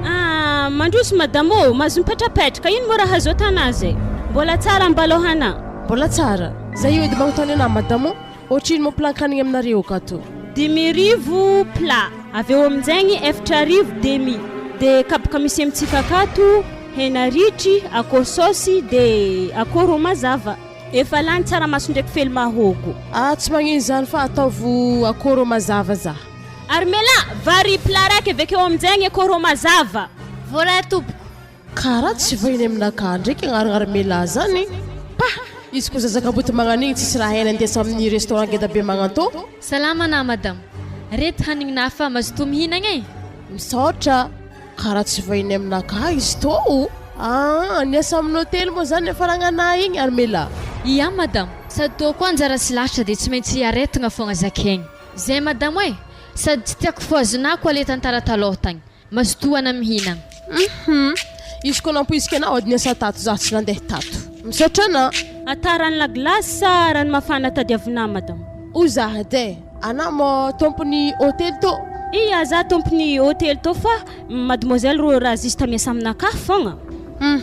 Ah, mandroso madame ô, mahazo mipetrapetraka, ino moa raha azo atana azy e? Mbola tsara ambalôhana. Mbola tsara. Za io edy magnontany anah madame ô. Ohatrino moa plan-kanigny aminareo akato? 5000 plat, avy eo aminjaigny 4000 demi, de kabaka misy amintsika akato, hena ritry, akôho saosy, de akôho ro mazava. Efa lany tsaramaso ndraiky fely mahôgo. Ah tsy magnino zany fa ataovo akôho ro mazava za. Armela, vary plat raiky avy akeo aminjaigny akôho ro mazava. Voaray tompoko. Kara tsy vahiny aminakahy ndraiky agnarana Armela zany. Pah! Izy ko zaza kamboty magnan'igny tsisy raha hainy andeha amin'ny restaurant ngeda be magnantô. Salama na madamo. Reto hanigna fa mazotoa mihinagna e! Misaotra. Kara tsy vahiny aminakahy izy tô o! Ah! Niasa amin'ny hotely moa zany niafaragna igny Armela? Ia madamo. Sady tô koa anjara sy lahatra dia tsy maintsy aretigna fogna zakaigny. Zay madamo e! Sady tsy tiako fohazonà koa le tantara talôha tagny. Mazotoa ana mihinagna. Hum izy koa nampoiziko anao ady niasa tato za tsy nandeha tato. Misaotra ana. Ata rano la glace sa rano mafana tadiavinà madame? O za ady ana mô tompony hotely tô. Ia za tompony hotely tô fa mademoiselle rô raha juste miasa aminakahy fogna. Hum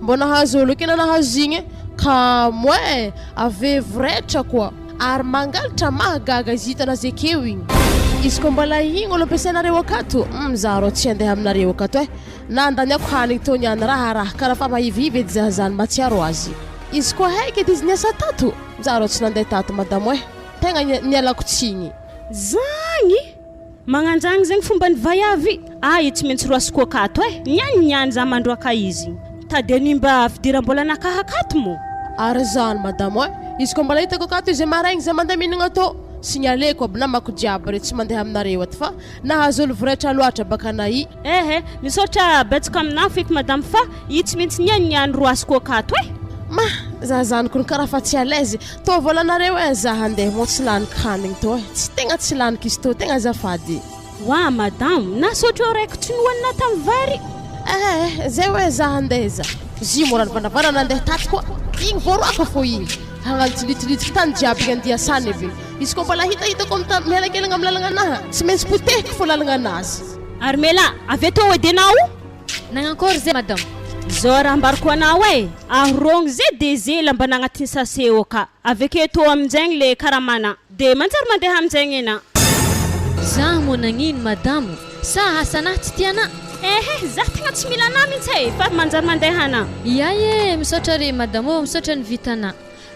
Mbô nahazo olo eky nahazo igny kamo eh! Ave voretra koa ary mangalatra mahagaga izy hitanazy ekeo igny. Izy koa mbola igny olo ampiasainareo akato hum za rô tsy andeha aminareo akato eh! Na andaniako hanigny tô niany raharaha kara fa mahivihivy edy za zany matsiaro azy. Izy koa haiky edy izy niasa tato za rô tsy nandeha tato madamo eh! Tegna nialako tsigny. Zagny! Magnanjagny zegny fomban'ny vaiavy, ah io tsy maintsy roasiko akato eh, niany niany za mandroaka izy, tady hanimba fidiram-bolanakahy akato moa. Ary zany madamo eh, izy koa mbola hitako akato izy maraigny za mandeha mihinagna tô, signaleko aby namako jiaby re tsy mandeha aminareo ato fa nahazo olo voraitra loatra baka nahia. Eh eh, misaotra betsaka aminah feky madame fa io tsy maintsy niany niany roasiko akato eh. Ma, za zany kony karaha fa tsy à l'aise, Tô volanareo eh za handeha moa tsy laniko hanigny tô eh tsy tegna tsy laniko izy tô tegna azafady. Wa madamo, na sotro raiky tsy nohanina tam vary. Eh eh zay hoe za handeha za. Zy mora nivanavana nandeha tato koa igny voaroaka fô igny. Hagnano tsilitsilitsy tany jiaby igny andia sany ave. Izy koa mbola hitahitako mita mielakelagna am lalagna anaha tsy maintsy potehiko fô lalagna anazy. Armela, avy etoa oedenao. Nagnankory zay madame? Zao raha ambarako anao e, ahorogno ze de ze lamba nagnatin'ny sase ô ka, aveke tô aminjegny le karamana de manjary mandeha aminjegny ena. Zah moa nagnino madamo? Sa asa anah tsy tia anah? Ehe, zah tegna tsy mila anah mintsy e, fa manjary mandeha anah. Iay e, misaotra re madamo ô, misaotra ny vitanah.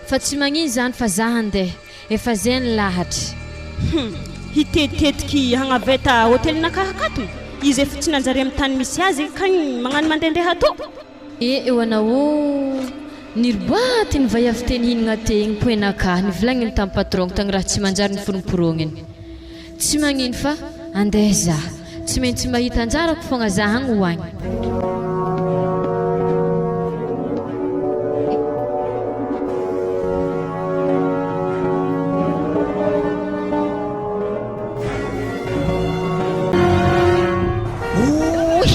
Fa tsy magnino zany fa zah handeha. Efa zay ny lahatra. Hum, hitetitetiky hagnaveta hotelinakahy akato? Izy efa tsy nanjary amin'ny tany misy azy kany magnano mandehandeha ato. E eo anao oo! Niroboaty ny vaiavy teny hihinagna tegny poinakahy nivolagniny tamin'ny patron-ko tagny raha tsy manjary ny foromporogniny. Tsy magnino fa andeha zah. Tsy maintsy mahita anjarako fogna zah agny ho agny. Oy!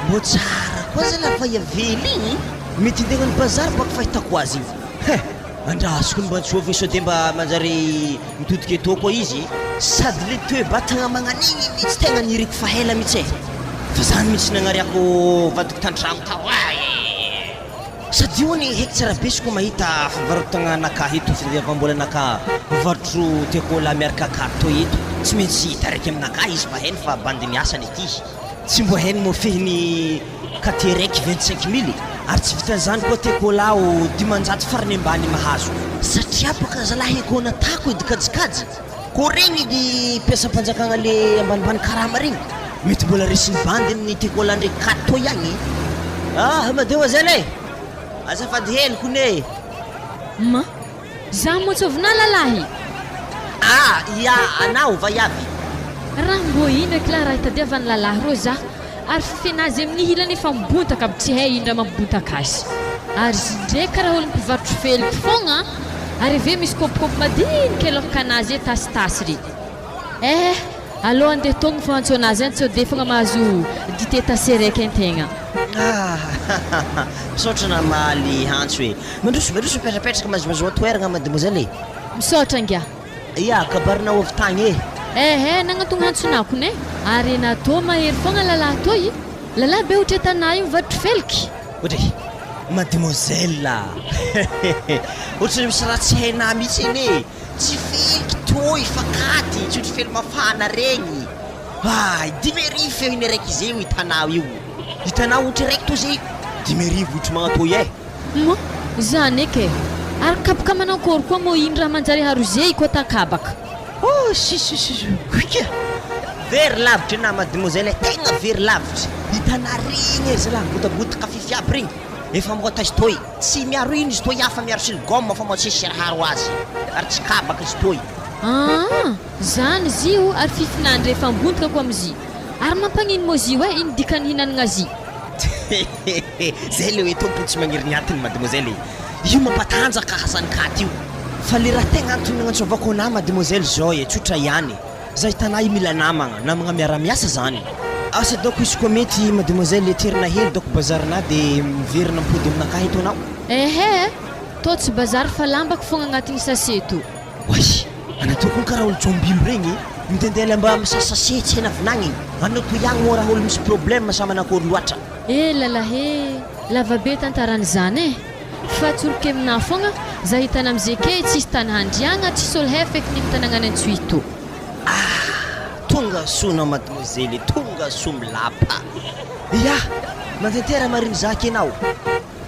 Mbô tsara koa zalahy fa iavely igny mety andeha hagnano bazary bako fahitako azy igny. He! Andrasoko ny mba antsoviny sao dia mba manjary mitodika etoa koa izy e! Sady le toe-batagna magnan'igny mihitsy tegna niriko fa ela mihitsy e! Fa zany mihitsy nagnariako vadiko tan-tragno tao e! Sady io anie heky tsara be koa mahita fivarotagna anakahy eto, fitadiavam-bola anakahy mivarotro tekola miaraka carte eto, tsy maintsy taraiky aminakahy izy fa hainy fa bandy ny asany ity. Tsy mbo hainy moa fehiny KT raiky 25 mille ary tsy vitan'izany koa tekola o 500 farany ambany mahazo. Satria baka zalahy eko natako edy kajikajy ko regny edy mpiasam-panjakagna le ambanimbany karama regny mety mbola resin'ny bandy amin'ny tekola ndreky kato toy agny. Ah mademoiselle e! Azafady hely kony e! Ma, Za moa tsy ovina lalahy? Ah ia anao vaiavy. Raha mbô ino eky lah raha itadiavany lalahy rô za ary fifenazy amin'ny hilany efa mibontaka aby tsy hay ino raha mampibontaka azy ary izy ndrey karaha olo mpivarotro feliky fogna ary avy eo misy kôpikôpy madiniky alôhakanazy e tasitasy re eh alô andeha togno fô antso anazy any sao de fogna mahazo dite tase raiky antegna. Ah misaotra namaly antso e. Mandroso mandroso mipetrapetraka mahazomazoa toeragna mademoiselle e. Misaotra ingahy. Ia, kabarinao avy tagny e. Ehe, nagnantogna antsonako ne. Ary natô mahery fogna lalahy toy. Lalahy be ohatry tanà io mivaditry feliky. Ohatry e! Mademoiselle a! Ohatry ny misy raha tsy hainà mihitsy anie e! Tsy feliky toy fa katy, tsy ohatry fely mafana regny. Hay, 5000 feo iny araiky izay io hitanao io. Hitanao ohatry araiky toy izay, 5000 ohatry magnatô eh. Moa, zany eky e! Ary kapoka manankôry koa moa iny raha manjary haroze i kôta kabaka. Oh sisisisi huika! Very lavitra enà mademoiselle e, tegna very lavitra! Hitanà regny e zalahy mibotabotaka fiffi aby regny, efa mota izy toy, tsy miaro ino izy toy hafa miaro siligaoma fa moa tsisy raha haro azy, ary tsy kabaka izy toy. Aa! Zany zy o, ary fifinandre efa ambontoka ko amzy. Ary mampagnino mô zy oe, ino dikany hinanagna zy? Zay le hoe tompony tsy magniry ny atiny mademoiselle e! Io mampatanjaka Hassan Katy io! Fa le raha tegna antony nagnantsovako anah mademoiselle zao e, tsotra ihany, za hitanah io mila namagna, namagna miara-miasa zany. Asa daoko izy koa mety mademoiselle eterina hely daoko bazary-nah de miverina mipody aminakahy eto anao. Ehe! Tô tsy bazary fa lambako fogna agnatin'ny sachet tô. Oay! Anao toa koa karaha olo jombilo regny e! Mindendeha lamba misasa sase tsena vinagny e! Anao toa ihagny moa raha olo misy problème sa manakory loatra? Eh lalahy eh! Lava be tantaran'izany eh! Fa tsoriko aminah fogna, za hitana amze key tsisy tany handriagna, tsisy olo hay feky ny mitanagnany antsohihy to. Ah! Tonga soa nao mademoiselle, tonga soa milapa! Ya! Mantentea raha mariny zaka enao!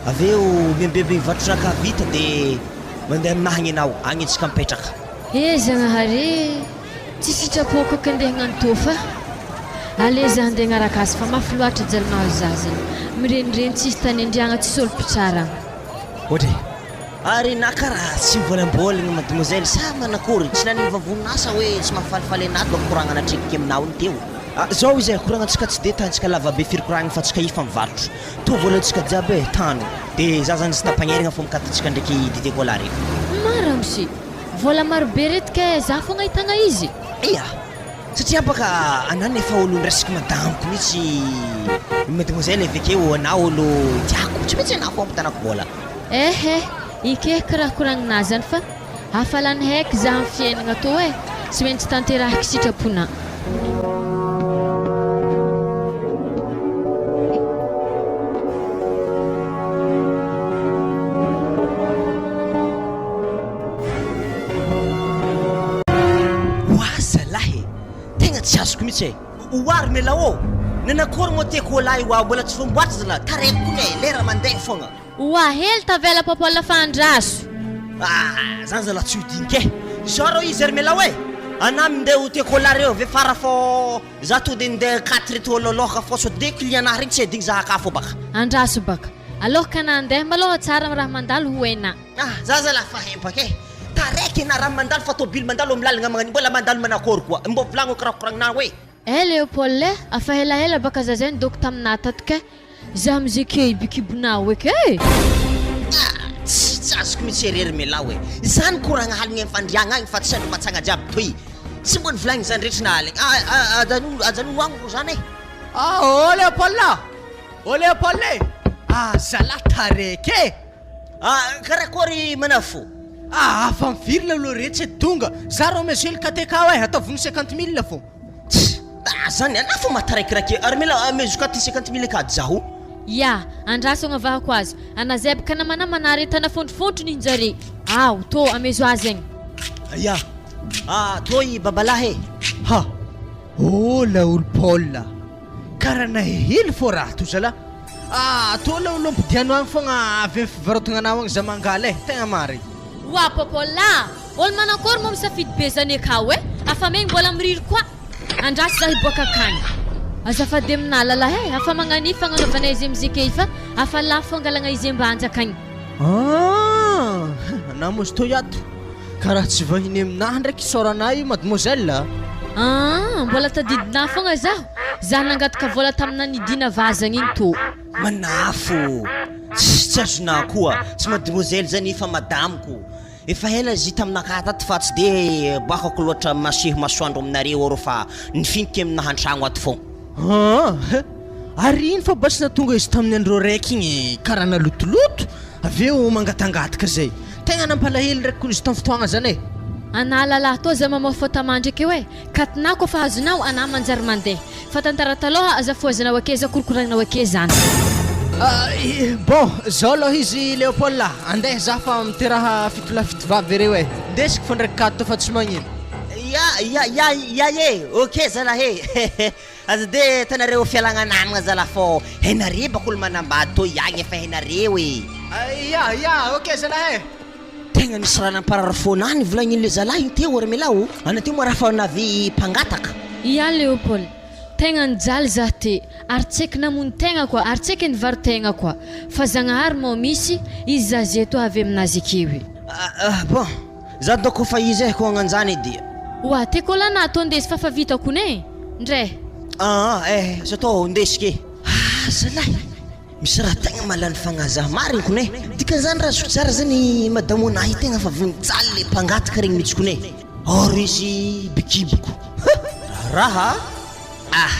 Avy eo miambembe mivarotra raha vita de mandeha aminahy agny enao, agny antsika mipetraka. Eh Zagnahary eh! Tsy sitrapoko aky andeha hagnano tô fa ale za andeha hagnaraka azy fa mafy loatra jaly mahazo za zany. Mirenireny tsisy tany andriagna tsisy olo mpitsara. Ohatra e! Ary na karaha tsy mivolambolagna mademoiselle sa manakory? Tsy nanigny vavonina sa hoe tsy mahafalifaly anah donc koragna natrekiky aminao igny teo? Ah zao izy e, koragnantsika tsy de tantsika lavabe firy koragna fa tsika efa mivarotro. Tô volantsika jiaby e, tano. De za zany tsy tapagnerigna fô mikaty tsika ndraiky dite cola reto. Ma ramose, vola maro be reto kay za fogna ahitagna izy. Ia! Satria baka anah nefa olo niraisaky madamiko mitsy mademoiselle avekeo anah olo tiako, tsy maintsy anah fô ampitanako vola. Eh eh, ikehiko raha koragninà zany fa hafa lany heky za am fiainagna tô eh, tsy maintsy tanterahiko sitraponà. Oa zalahy e! Tegna tsy azoko mihitsy e! Oa ry Mela ô! Nanakory moa ty kôlahy oa mbola tsy voamboatra zalahy, taraiky kony e, lera mandeha fogna. Oa hely tavela Paul fa andraso. Ah! Zany zalahy tsy ho dinika e! Izao rô izy ry Mela oe! Anah mindeha ho te kôlahy reo ave fara fô za to de ndeha quatre eto alôlôka fô sao de client nah regny tsy adigny za aka fô baka. Andraso baka. Alôka anah andeha malôha tsara raha mandalo ho enah. Ah! Za zalahy fa hempaka e! Taraiky anah raha mandalo fa tôbily mandalo amy lalagna magnan'io mbola mandalo manakôry koa! Mbô volagno karaha koragninahy oe! Eh Léopold eh! Afa helahela baka za zay nidoko taminah tato kay! Za amizay key bikibonao eky eh! Ah! Tsy tsy azoko mihitsy ery ry Melao e! Zany koragna haligny am fandriagna agny fa tsy andro matsagna jiaby toy! Tsy mbo nivolagny zany rehetra na aligny! Ah ah ajanogno ajanogno agny rô zany e! Ah ô Léopold ah! Ô Léopold e! Ah zalahy taraiky e! Ah karakôry manafo? Ah afa mivirina aloha re tsy tonga! Za rô monsieur le KTK oe! Ataovy ny cinquante mille fô! Tss! Ah zany anah fô mahataraikiraiky ary mila amezo ka ty cinquante mille kady zaho. Ya, andraso agnavahako azy. Ana zay bka namanamana aretana fondrofontro nihinjare. Ao, tô, amezo azy agny. Ya, ah tô i babalahy e. Ha! Oh laolo Paul a! Karaha nahely fô raha to zalah. Ah tô laolo ampidiano agny fogna avy am fivarotagnanao agny za mangala e, tegna marigny. Oa Paul a! Olo manakôry moa misafidy be zany akao e! Afa megny mbola miriry koa! Andraso za hiboaka akagny. Azafady aminà lalahy e! Afa magnania fagnanaovana izy mizika io fa afa lafo angalagna izy ambanja akagny. Ah! Anà moa izy toy ato ka raha tsy vahiny aminà ndraiky isaorana io mademoiselle a! Ah! Mbola tadidinà fogna zaho, za nangataka vola taminà nidina vazagna igny tô. Manafo! Tss tsy azonà koa, tsy mademoiselle zany fa madame-ko. Efa ela izy taminakahy tato fa tsy de boakako loatra maseho masoandro aminareo arô fa nifintika aminahy antragno ato fô. Aa ary iny fa basy nahatonga izy tamin'ny andro araiky igny karaha nalotoloto avy eo mangatangataka zay. Tegna nampalahelo ndraiky kony izy tamin'ny fotoagna zany e. Anah lalahy tô za mamao fôtamandry akeo e, katinah koa fa azonao anah manjary mandeha. Fa tantara taloha aza fohazanao ake za korokoragninao ake zany. Bon, zao aloha izy Léopold a, andeha za fa miteraha fitolahy fitovavy ireo e, ndesiko fô ndraiky kato fa tsy magnino. Ya, ya, ya, ya e, ok zalahy e, aza de atanareo fialagna namagna zalahy fô hainare baka olo manambady tô iagny efa hainareo e. Ya, ya, ok zalahy e. Tegna nisy raha namparary fônah nivolagnin'le zalahy igny teo ry melahy ô, ana teo moa raha fa navy mpangataka. Ya Léopold, Tegna nijaly zah te, ary tsy eky namono tegna koa, ary tsy eky nivaro-tegna koa. Fa Zagnahary mao misy, izy zah ze toa avy aminazy ekeo e. Ah bon, za doko fa izy eh ko agnanjany edy. Oa, te kola na atao ndesy fa fa vitako ne! Ndre. Ah eh, aza atao ndesy ke. Ah zalahy, misy raha tegna mahalany fagnahy zah marigny kone, dikan'izany raha azoko tsara zany madamo anahy tegna fa avy mijaly le mpangataka regny mitsy kone. Or izy bikiboko. Huh! Raharaha a! Ah!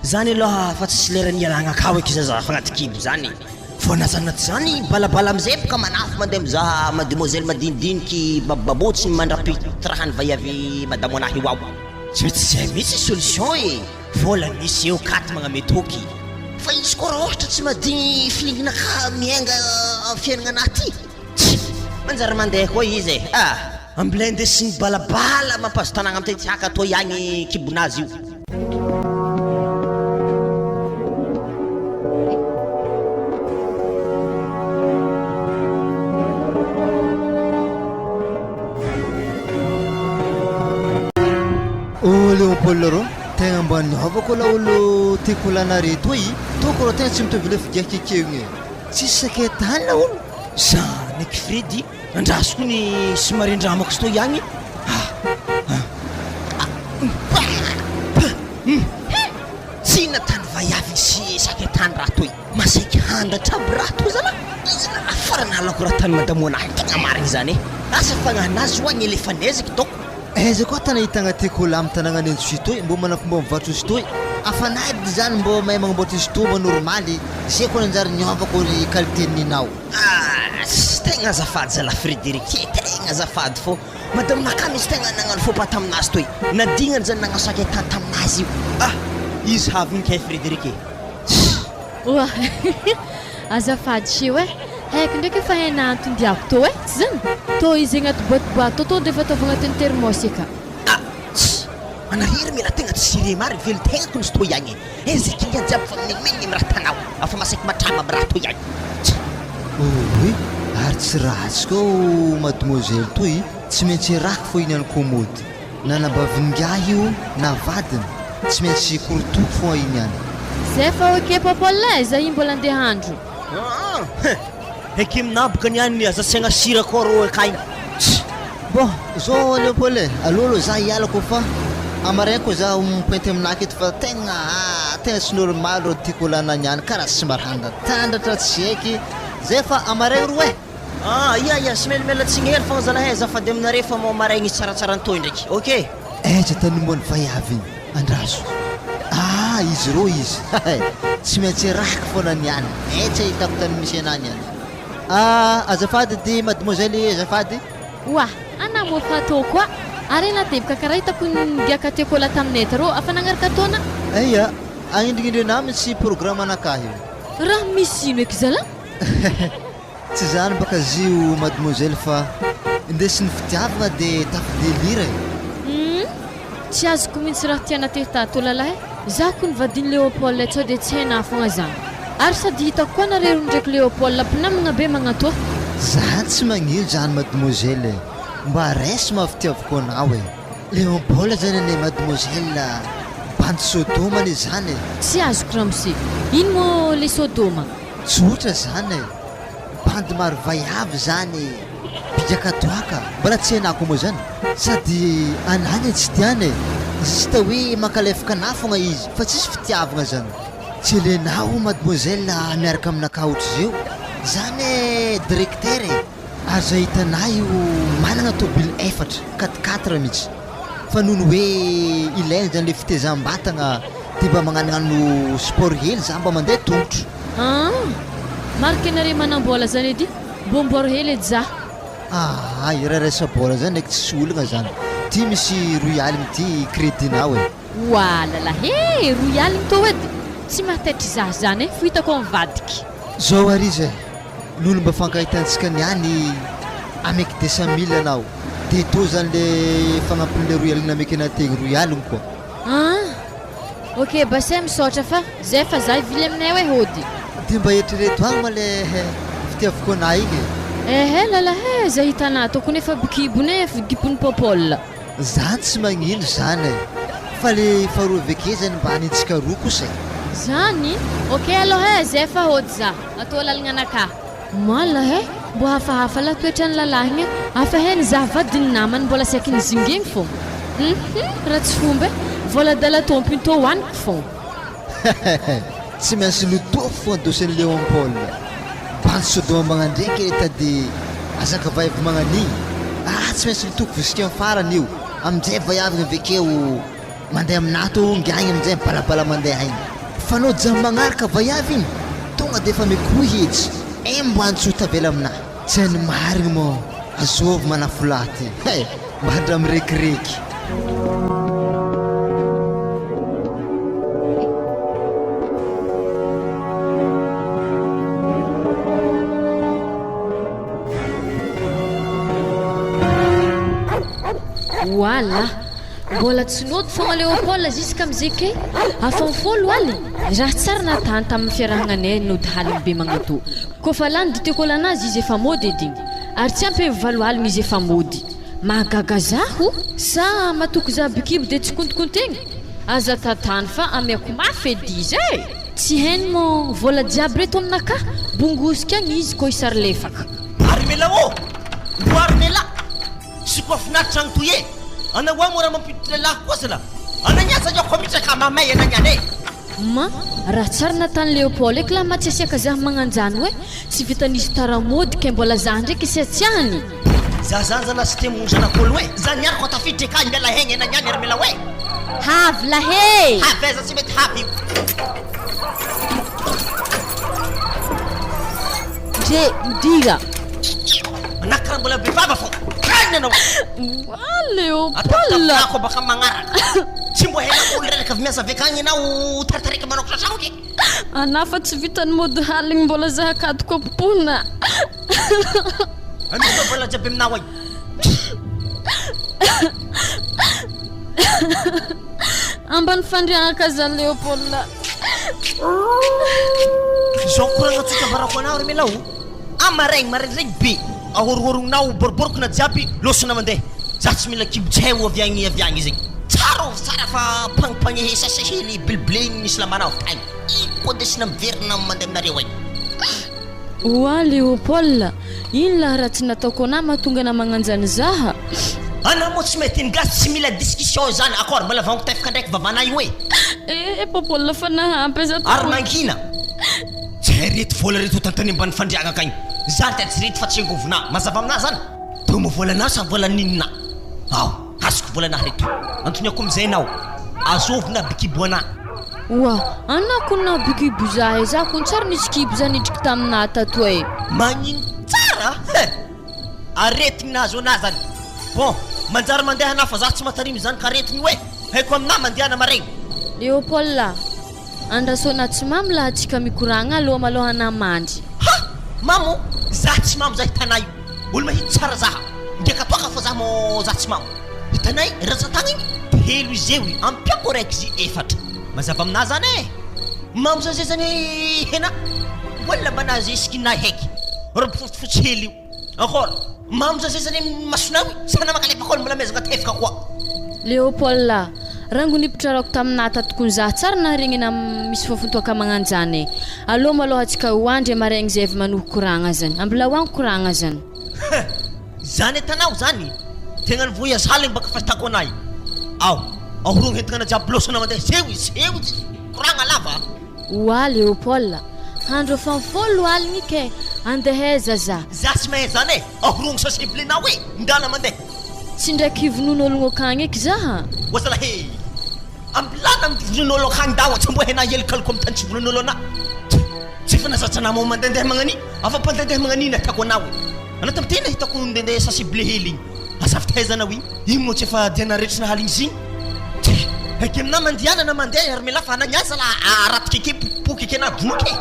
Zany aloha fa tsisy lera nialagna akao eky zaza fa agnaty kibo zany. Vao najanona ty zany balabala amizay boka manafo mandeha mizaha mademoiselle madinidiniky bababôtsiny mandrapitrahan'ny vaiavy madamo anahy io ao. Tsy mety zay mihitsy solution e! Vola misy eo katy magname toky. Fa izy koa raha ohatra tsy madigny feeling-nakahy miainga am fiaignananahy ty. Tsia! Manjary mandeha koa izy e! Ah! Amblende sy ny balabala mampahazo tanagna mitety haka toa ihany kibonazy io. Oh Léopold rô, tegna mba niova koa laolo tiako lanare toy, toko rô tegna tsy mitovy le figiaka ekeo igny e. Tsisy sakay tany laolo. Zany aky Fredy, andraso koa ny somary andramako sto ihany ah ah ah hum tsy natany vaiavy sy sakay tany raha toy, masaiky handatra aby raha toy zalah, izy raha farany halako raha tany madamoana ahy tegna marigny zany e, asa fagnahinazy hoa ny elefaneziko doko. Aiza koa tany ahitagna tekola am tanagna any Antsohihy toy mbô mana fomba mivarotra izy toy afa na edy zany mbô mahay magnamboatra izy toy mba normaly zay koa nanjary niova koa ny qualité ninao. Ah tegna azafady zalah Frederic e, tegna azafady fô madame naka mintsy tegna nagnano faux pas taminazy toy, nadignany zany nagnano sakay tany taminazy io, ah izy havigny kay Frederic e. Oa azafady seho eh! Haiko ndraiky fa hena anton-diako tô eh! Tsy zany? Tô izy agnaty boîte boîte tô de efa ataovy agnatin'ny thermos eka. Ah! Tsy! Manahery mila tegna tsy sérieux marigny velon-tegnako ny stoa iagny e! Zay client jiaby fa mimenomenogny amy raha tagnao afa masaky matrama amy raha toy agny. Tsy! Oy! Ary tsy ratsy koa o mademoiselle toy, tsy maintsy rako fô iny any kômôdy. Na anabavin'ingahy io na vadiny, tsy maintsy korotoko foa iny any. Zay fa ok Popol eh, za io mbola andeha handro. Aa hein! Eke minaboka ny any aza asiagna sira koa rô akagny. Tss! Bon, zao Léopold e, aleo aloha za hiala ko fa amaraigny koa za mipointy aminah aketo fa tegna ah tegna tsy normal rô tiako olana niany karaha tsy mba randratandratra tsy haiky, zay fa amaraigny roa eh! Ah ia ia sy mialamiala tsigny hely fogna zalahy azafady aminareo fa mao maraigny izy tsaratsara ny toy ndraiky ok. Aiza tany moa ny vaiavy igny? Andraso. Ah izy rô izy hay! Tsy maintsy rahako foana niany, eh tsy ahitako tany misy anah niany. Ah azafady edy mademoiselle azafady. Oa, ana moa fa tô koa. Ary ena teboka karaha hitako nigiaka teo kola taminay tarô afa nagnaraka taona. Eia, agnindrignindrinah mitsy programme anakahy io. Raha misy ino eky zalah? Tsy zany baka zio mademoiselle fa indesin'ny fitiavagna de tafidelira e! Humm! Tsy azoko mintsy raha tiana te tato lalahy e! Za kony vadin'i Léopold e sao de tsy hainà fogna zany! Ary sady hitako koa nareo ndraiky Léopold mpinamagna be magnatoa! Za tsy magnino zany mademoiselle e! Mba raiso maha fitiavako anao e! Léopold zany anie mademoiselle bandy sodoma anie zany e! Tsy azoko ramose! Ino moa le sodoma? Tsotra zany e! Bandy maro vaiavy zany e! Bigaka toaka, mbola tsy hainà koa moa zany? Sady anà anie tsy tiany e! Juste hoe mankalefaka anà fogna izy fa tsisy fitiavagna zany. Tsy elenao mademoiselle miaraka aminakà ohatr'izeo zany e directeur e! Aza hitanà io managna tôbily efatra, quatre quatre mihitsy. Fa noho ny hoe ilaina zany le fitezam-batagna de mba magnanognano sport hely za mba mandeha tongotro. Aa! Marika anare manam-bola zany edy, mbô mboaro hely edy za. Aa! I raha resa-bola zany ndraiky tsisy olagna zany. Ty misy roy aligny ty crédit-nao e. Oalala he! Roy aligny tô edy, tsy mahataitry za zany e, fo hitako mivadiky. Zao ary izy e, lolo mba fankahitantsika niany ameko 200 mille anao de tô zany le fagnampin'le roy aligna ameko anah tegny roy aligny koa. Ah! Ok Base misaotra fa zay fa za hivily aminay hoe hody. De mba eritrereto agny ma le fitiavako anah igny e. Ehe lalahy e, zay hitanah tokony efa bikibony e, kibon'i Popol. Zany tsy magnino zany e! Fa le faharoa aveke zany mba hanintsika roa kosa e! Zany? Ok aloha e, zay fa hody za, atao lalagna anakahy. Moala he, mbo hafahafa lah toetran'ny lalahy igny e, afa he ny zah vadin'ny namany mbola saiky nizingigny fô. Hum raha tsy fomba e, vola adala tompony tô hoaniko fô. Hehehe, tsy maintsy lotofo fô dossier-n'i Léon Paul. Bandy Sodoma magnandreky e tady azaka vaiavy magnanigny. Ah tsy maintsy lotoko jusqu'à farany io. Aminjay vaiavy avekeo mandeha aminah tô ngiagny aminjay mibalabala mandeha agny. Fa anao jam magnaraka vaiavy igny tonga de efa mikohy etsy. Embo any tsy ho tavela aminah. Tsy hainy marigny moa azovy manafolahy ty he! Mba ndra mirekireky. Voilà! Mbola tsy nody fogna Léopold jusqu'à amizay ke afa folo aly. Raha tsara natany tamin'ny fiarahagnanay nody haligny be magnatô. Kôfa lany dite kôlanazy izy efa mody edy igny. Ary tsy ampy valo aligny izy efa mody. Mahagaga zaho sa matoky za bikibo de tsy kontokontegna? Aza tatany fa amiako mafy edy izy e! Tsy hainy moa vola jiaby reto aminakahy, bongosika agny izy kô isary lefaka. Armela ô! Ro Armela! Tsy koa finaritra agny toy e! Anao hoa mora mampiditra lehilahy koa zala! Anao niany zany ako mitraka mamay anao niany e! Ma, raha tsara natany Léopold eky lah matsiasiaka zah magnanjany hoe tsy vitan'izy tara mody kay mbola zah ndraiky isiatsiahany. Za zany zala tsy te mono zanak'olo e! Za niany ko tafiditra eka miala hegny anao niany Armela oe! Havy lahe! Havy aiza tsy mety havy io! Ndre, midira! Anah karaha mbola be vava fô! Kaina anao! Wa Léopold! Ataovy baka magnaraka! Tsy mbo hainao olo reraka avy miasa avy akagny enao taritarika manao kitratra ke! Anah fa tsy vitan'ny mody haligny mbola zah akadiko ampona. Anao fa vola jiaby aminao ay. Ambany fandriagna ka zah Léopold. Zao koragna tsotra ambarako anao ry Mela o! Amaraigny maraindraigny be, ahorohorognao boriborikona jiaby lôsona mandeha. Za tsy mila kibo tsy hay ho avy agny avy agny zegny. Tsara ô tsara fa mpagnimpagnehe sase hely bilibile igny misy lambanao avy tagny. Ino koa ndesina miverina mandeha aminareo agny. Oa Léopold, ino lah raha tsy nataoko anah mahatonga anah magnanjany zaha? Anah moa tsy mahay teny gasy tsy mila discussion izany accord mbola vango tefaka ndraiky vavanah io e. Eh Popol fa nahampy aza Ary mangina. Tsy hay reto vola reto tantany ambany fandriagna akagny. Zany tady tsy reto fa tsy angovonah. Mazava aminah zany? Toa moa volanah sa volan'inona? Ao. Azoko volana reto. Antoniako amizay enao. Azovy na bikibo anah. Oa, anah kony na bikibo za e, za kony tsary nisy kibo za nidriky taminah tato e. Magnino tsara he! Aretigny nahazo anah zany. Bon, manjary mandeha anah fa za tsy matarimy zany ka aretigny io e! Haiko aminah mandehana maregny. Léopold a! Andraso anah tsy mamo laha tsika mikoragna aloha malôha anah mandry. Ha! Mamo? Za tsy mamo za hitanah io. Olo mahitsy tsara zaha. Ngiaka toaka fa za mo za tsy mamo. Hitanay rantsan-tagna igny telo izy eo ampiako araiky izy efatra. Mazava aminah zany e! Mamo zany zay zany hena mbola mba nahazesik'i nay heky. Robe fotsifotsy hely io. Encore mamo zany zay zany masonao io sa namaka lepakôly mbola mezaka tefaka koa. Léopold, Rango nipitrarako taminah tato kony zah tsara naharegny anah misy fofon-toaka magnanjany e. Alô malôha tsika ho andry amaraigny zay avy manohy koragna zany. Ambilao agny koragna zany. Huh! Zany atanao zany? Tegna ny voyage haligny baka fahitako anay. Ao, ahorogno entagna jiaby lôsana mandeha zeo izy, zeo izy, koragna lava. Oa Léopold, andro efa folo aligny ke, andeha aiza za? Za tsy mahay zany e, ahorogno saseblenao e, ndana mandeha. Tsy ndraiky vonoin'ologno akagny eky zaha. Oa zalahy e! Ambilana am vonoin'olo akagny dawa tsy mbo hainà helokaloka am tany tsy vonoin'olo anà. Tsy efa nazatra anà moa mandendeha magnani afa mpandendeha magnani ny atako anao e. Anao tam tena hitako ndendeha sachet bleu hely igny. Asa avy taiza anao igny? Igny moa tsy efa diana rehetra nahaligny izy igny. Tsia! Eky aminà mandiana na mandeha ary mialà fa anà niasa la aratika eke pokipoky eke na vonoiko e.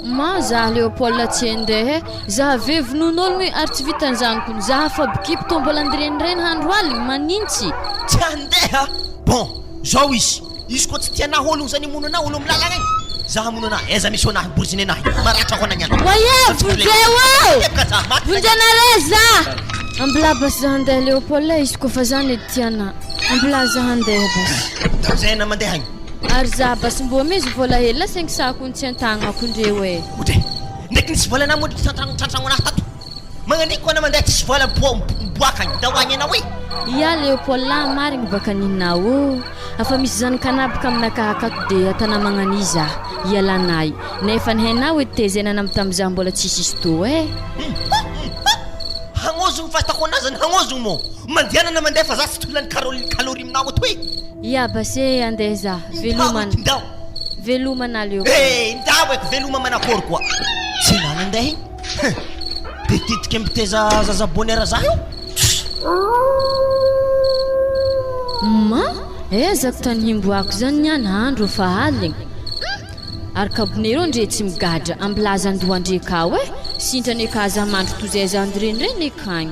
Ma zah Léopold tsy endeha eh! Zah ve vonoin'ologno ary tsy vitan'izany kony zah fa bikipy tô mbola ndirenireny handro aligny, manintsy? Tsy handeha! Bon, zao izy, izy koa tsy tianah ologno zany hamono anah olo am lalagna egny, zah hamono anah, aiza misy anah boriziny anahy, maratra ako anah niany. Oye! Vonjeo ô! Vonjenareo zah! Ambilà basy zah handeha Léopold eh, izy koa fa zany edy tianah, ambilà zah handeha basy. Zay anah mandeha agny. Ary zah basy mbô mezo vola hely la saingy sako tsy antagnako ndreo eh. Odre! Ndraiky nisy vola anah moa trantragno trantragno anah tato. Magnanino koa anah mandeha tsisy vola miboaka agny, ndao agny anao eh. Ia Léopold a marigny baka ninao ô! Afa misy zanakanabaka aminakahy akato de atana magnania zah ialanay nefa ny hainao edy tezaina anam tam zah mbola tsisy izy tô eh. Hagnozogno fahitako anah zany hagnozogno mô! Mandehanana anah mandeha fa zah tsy tolany calorie aminao ato eh. Ia base eh andeha zah, veloma an, veloma anah Léopold. Eh ndao eky veloma manakory koa tsy nany andeha igny. Hein! Be tetika miteza zaza bonheur za io. Ma, ezako tany himboako zany niany andro fa aligny. Hum! Ary kabone reo ndre tsy migadra ambilaza andoha ndre kao eh! Sintrany eka za mandry tozay za ndirenireny ekagny.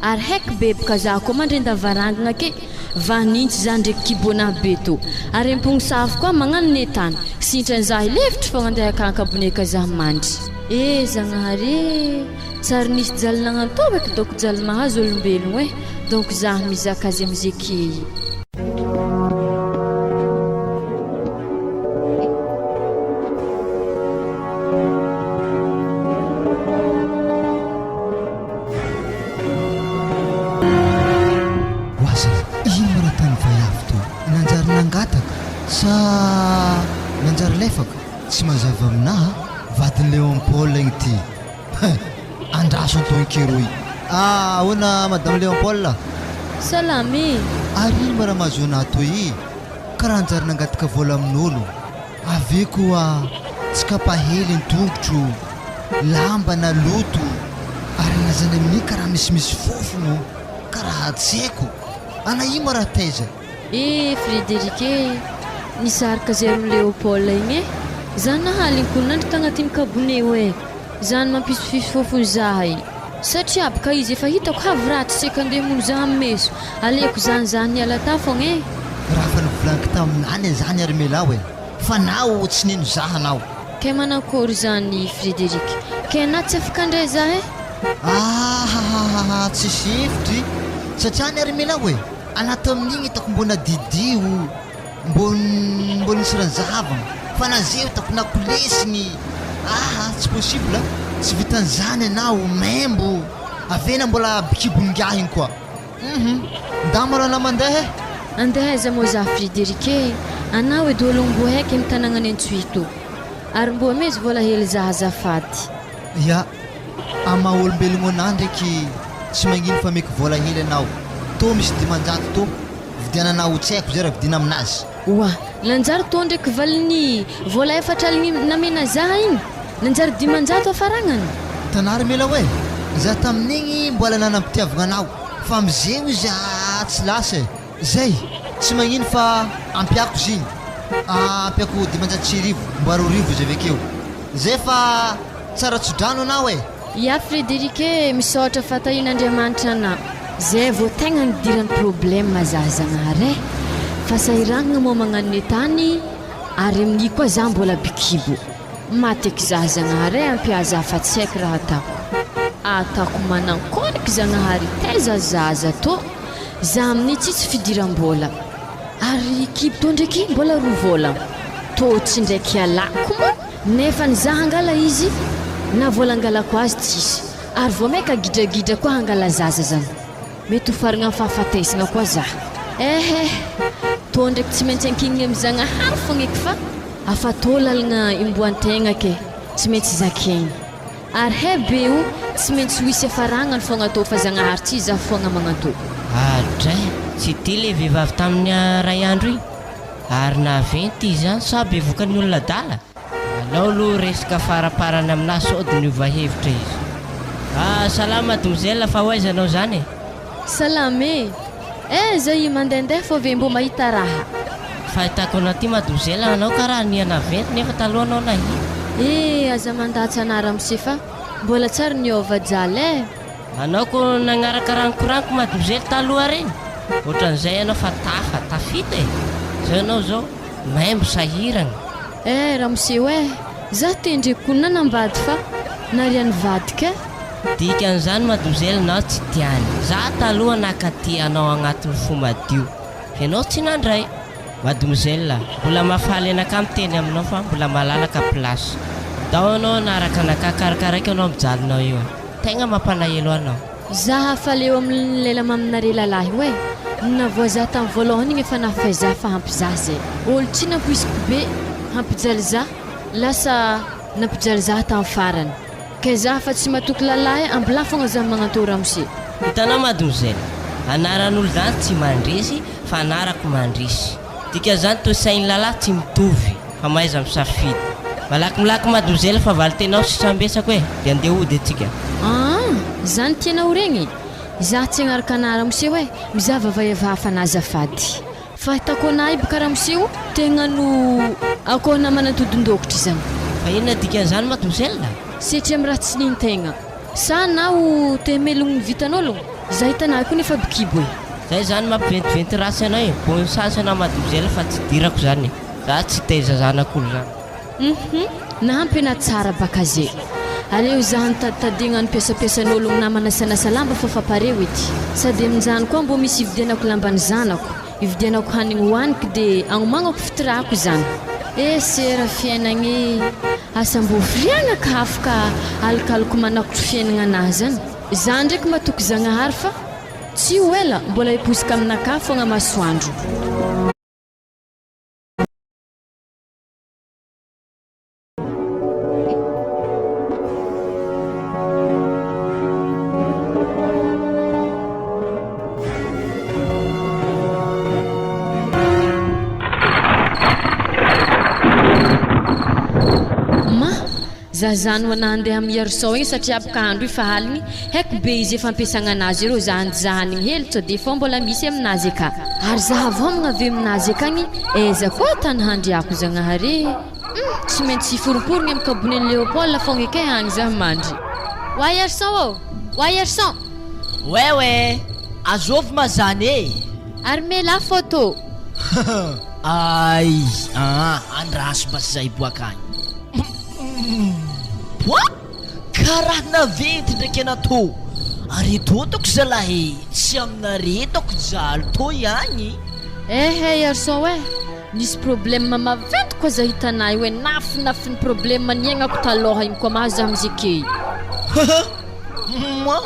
Ary heky beboka za koa mandre ndavarangagna ke Vanintsy za ndreky kibonah be to. Ary empogno safo koa magnano netana. Sintrany za hilefitry fogna andeha akagny kabone ka za mandry. Eh Zagnahary eh! Tsary nisy jaly nagnantao eky doko jaly mahazo olombelogno eh! Donc zah mizaka azy amizay key. Oasa, ino raha tany vaiavy toy? Nanjary nangataka sa nanjary lefaka? Tsy mazava aminah a! Vadin'i Léon Paul igny ty! Hein! Andraso antohin-kero i! Ah, ahoana Madame Léon Paul a? Salama e! Ary ino ma raha mahazo anah toy i? Karaha nanjary nangataka vola amin'olo. Avy eo koa tsy kapa hely ny tongotro, lamba naloto ary lazainy amin'iny karaha misimisy fofogno, karaha tsy haiko. Ana io ma raha taiza? Eh Frédéric eh! Nisarika zay ro Léopold igny eh! Za nahaligny ko nandry tagnatin'ny kabone eo eh! Zany mampisifisy fofony za eh! Satria aby ka izy efa hitako havy ratsy seka andeha hamono za amin'ny meso, aleoko zany za niala ta fogna eh! Raha fa nivolaniko taminany zany ary Melao e! Fa nao tsy nino za anao. Kay manakôry zany Frédéric? Kay na tsy afaka andray za eh! Ahahahaha tsisy hevitry satria any ary Melao e! Anah tamin'igny hitako mbô nadidio Mbô mbô nisy raha nizahavagna fa na zay hitako nakolesigny aha tsy possible tsy vitan'izany anao maimbo avena mbola bikibon'ingahy igny koa hum ndà malôha anah mandeha eh. Andeha aiza moa za Frédéric eh! Anao edy ôlogno mbô haiky amy tanagnan'i Antsohihy tô. Ary mbô amezo vôla hely za azafady. Ya, amy maha olombelogno anah ndraiky tsy magnino fa ameko vôla hely anao, tô misy 500 tô. Vidianana ho tsy haiko zay raha vidiana aminazy. Oa! Nanjary tô ndraiky valin'ny vola efatra aligny namena zah igny, nanjary 500 afaragnany. Tanary mela hoe, za tamin'igny mbola nanam-pitiavagna anao fa amizeo izy aa tsy lasa e! Zay, tsy magnino fa ampiako izy igny, ampiako 1500 mba 2000 izy avekeo. Zay fa tsara tso-drano anao e! Ya Frédéric e, misaotra fa tahian'Andriamanitra ana. Zay vao tegna nidiran'ny problème za Zagnahary e! Fa sahiragnana moa magnano ny tany ary amin'io koa za mbola bikibo. Maty eky za Zagnahary e ampia za fa tsy haiko raha atako. Atako manankory eky Zagnahary taiza zaza tô za amin'io tsisy fidiram-bola. Ary kibo tô ndraiky mbola roa vôlagna. Tô tsy ndraiky alako moa nefa ny za hangala izy na vôla angalako azy tsisy. Ary vao maika gidragidra koa hangala zaza zany. Mety ho faragna am fahafatesagna koa za. Eh eh! Tô ndraiky tsy maintsy ankigniny am Zagnahary fogna eky fa afa tô lalagna imboantegna ke tsy maintsy zakegny. Ary he be o, tsy maintsy ho hisy afaragnany fogna tô fa Zagnahary tsy za fogna magnantô. Adray, tsy ity ilay vehivavy tamin'ny ray andro iny? Ary naventy izy an, sa bevokan'ny olona adala? Alao aloha resaka faraparany aminah sao de niova hevitra izy. Ah, salama mademoiselle fa ho aiza anao zany e? Salama e! Aiza i mandendeha fô ve mbô mahita raha? Fahitako anao ty mademoiselle anao karaha niha naventy nefa taloha anao nahia. Eh aza mandatsa anah ramose fa mbola tsary niova jaly eh. Anao ko nagnaraka rankoranko mademoiselle taloha regny, otran'izay anao fa tafa, tafita e! Zao enao zao maimbo sahiragna. Eh ramose eh! Za tendreko ko nanambady fa nariany vadiko eh! Dikan'izany mademoiselle nao tsy tiany, za taloha nakatia anao agnatin'ny fo madio, f'enao tsy nandray. Mademoiselle, mbola mahafaly anakahy miteny aminao fa mbola malalaka place. Ndao anao hanaraka anakahy, karakaraiko anao mijalinao io. Tegna mampalahelo anao. Za hafa leo aminy lela maminare lalahy oe navoa za tam voalohany igny efa nafay za fa ampy za zay olo tsy nampoiziko be hampijaly za lasa nampijaly za tam farany kay za fa tsy matoky lalahy ambilà fogna za magnantô ramose. Hitanao mademoiselle, anaran'olo zany tsy mandresy fa anarako mandresy. Dikan'izany toe-tsain'ny lalahy tsy mitovy fa mahaiza misafidy. Malakilaky mademoiselle fa valin-tenao sisa ambesako e, dia andeha hody antsika. Aa! Zany tianao regny? Izaho tsy agnaraka anah ramose oe, mizaha vavaheva hafa anah azafady. Fahitako anah io boka ramose o, tegna no akôho namana todin-dôkotry zany. Fa inona dikan'izany mademoiselle? Setry amy raha tsy nintegna. Sa nao te hamelogno ny vitan'ologno? Za hitanah koa nefa bikibo e. Zay zany mampiventiventy ratsy anay e, bonne chance anao mademoiselle fa tsy idirako zany e, za tsy hitaiza zanak'olo zany. Hum nahampy anah tsara baka ze. Aleo izaho nitaditadiagna ny mpiasampiasan'ologno namana sanasa lamba fa fapareo ity. Sady aminjany koa mbô misy ividianako lamban'ny zanako, ividianako hanigny hoaniko de agnomagnako fitirako izany. Eh sera fiainagna e! Asa mbô firiagna ka afaka alokaloko manakotry fiainagna anah zany. Za ndraiky matoky Zagnahary fa tsy ho ela mbola hiposaka aminakahy fogna masoandro. Ma, za zany ho nandeha amy Iarsao igny satria aboka andro io fa aligny, haiko be izy efa ampiasagna anazy ireo za andizaha anigny hely sao de fô mbola misy aminazy aka. Ary za avy avy aminazy akagny aiza koa tany handriako Zagnahary e! Hum, tsy maintsy hiforomporogny amy kabonen'i Léopold fogna eka agny za mandry. Oay Arson ô! Oay Arson! Ouais ouais! Azovy ma zany e! Ary mela photo! Ay aa andraso mba zay boaka agny. Boa! Karaha naventy ndraiky ana tô! Ary tô toko zalahy e! Tsy aminare toko jaly tô ihagny! Ehe Yarson eh! Nisy problème maventy koa za hitanà io eh! Nafinafy ny problème niaignako talôha igny koa mahazo za amizekey. Moi,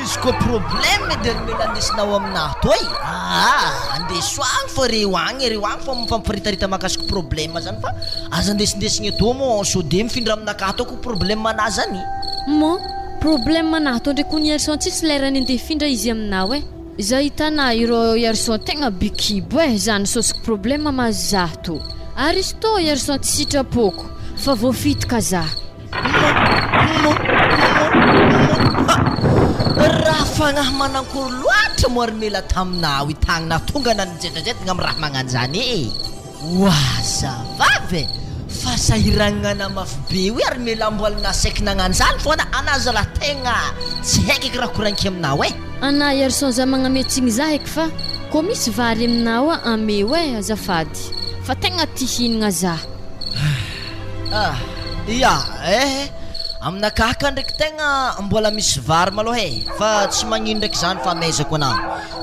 izy koa problème edy ry mila andesinao aminahy toy aa andeso agny fa reo agny reo agny fa mifampifaritarita mahakasiky problème zany fa aza andesindesigna etoa moa sode mifindra aminakahy toa ko problème anahy zany. Mon, problème anahy tô ndreky ony Yerson tsisy lerany andeha hifindra izy aminao eh, za hitanà ireo Yerson tegna be kibo eh, zany sosiko problème mahazo zah tô, ary izy tô Yerson tsy sitrapoko fa voafitika zah. Raha fagnahy manankory loatra moa ry mela taminao i tagny nahatonga anah nijetrajetragna amy raha magnanjany e! Oazavavy e! Fa sahiragnana mafy be io ary mela mbola nasaiko nagnanjany foana anah zalahy tegna tsy haiko eky raha koragniko aminao e! Anah Yerson za magname tsigny za eky fa ko misy vary aminao ameo e azafady fa tegna ty hihinagna za. Ah, ya eh, aminakahy ka ndraiky tegna mbola misy vary malôha e, fa tsy magnino ndraiky zany fa amezako anao.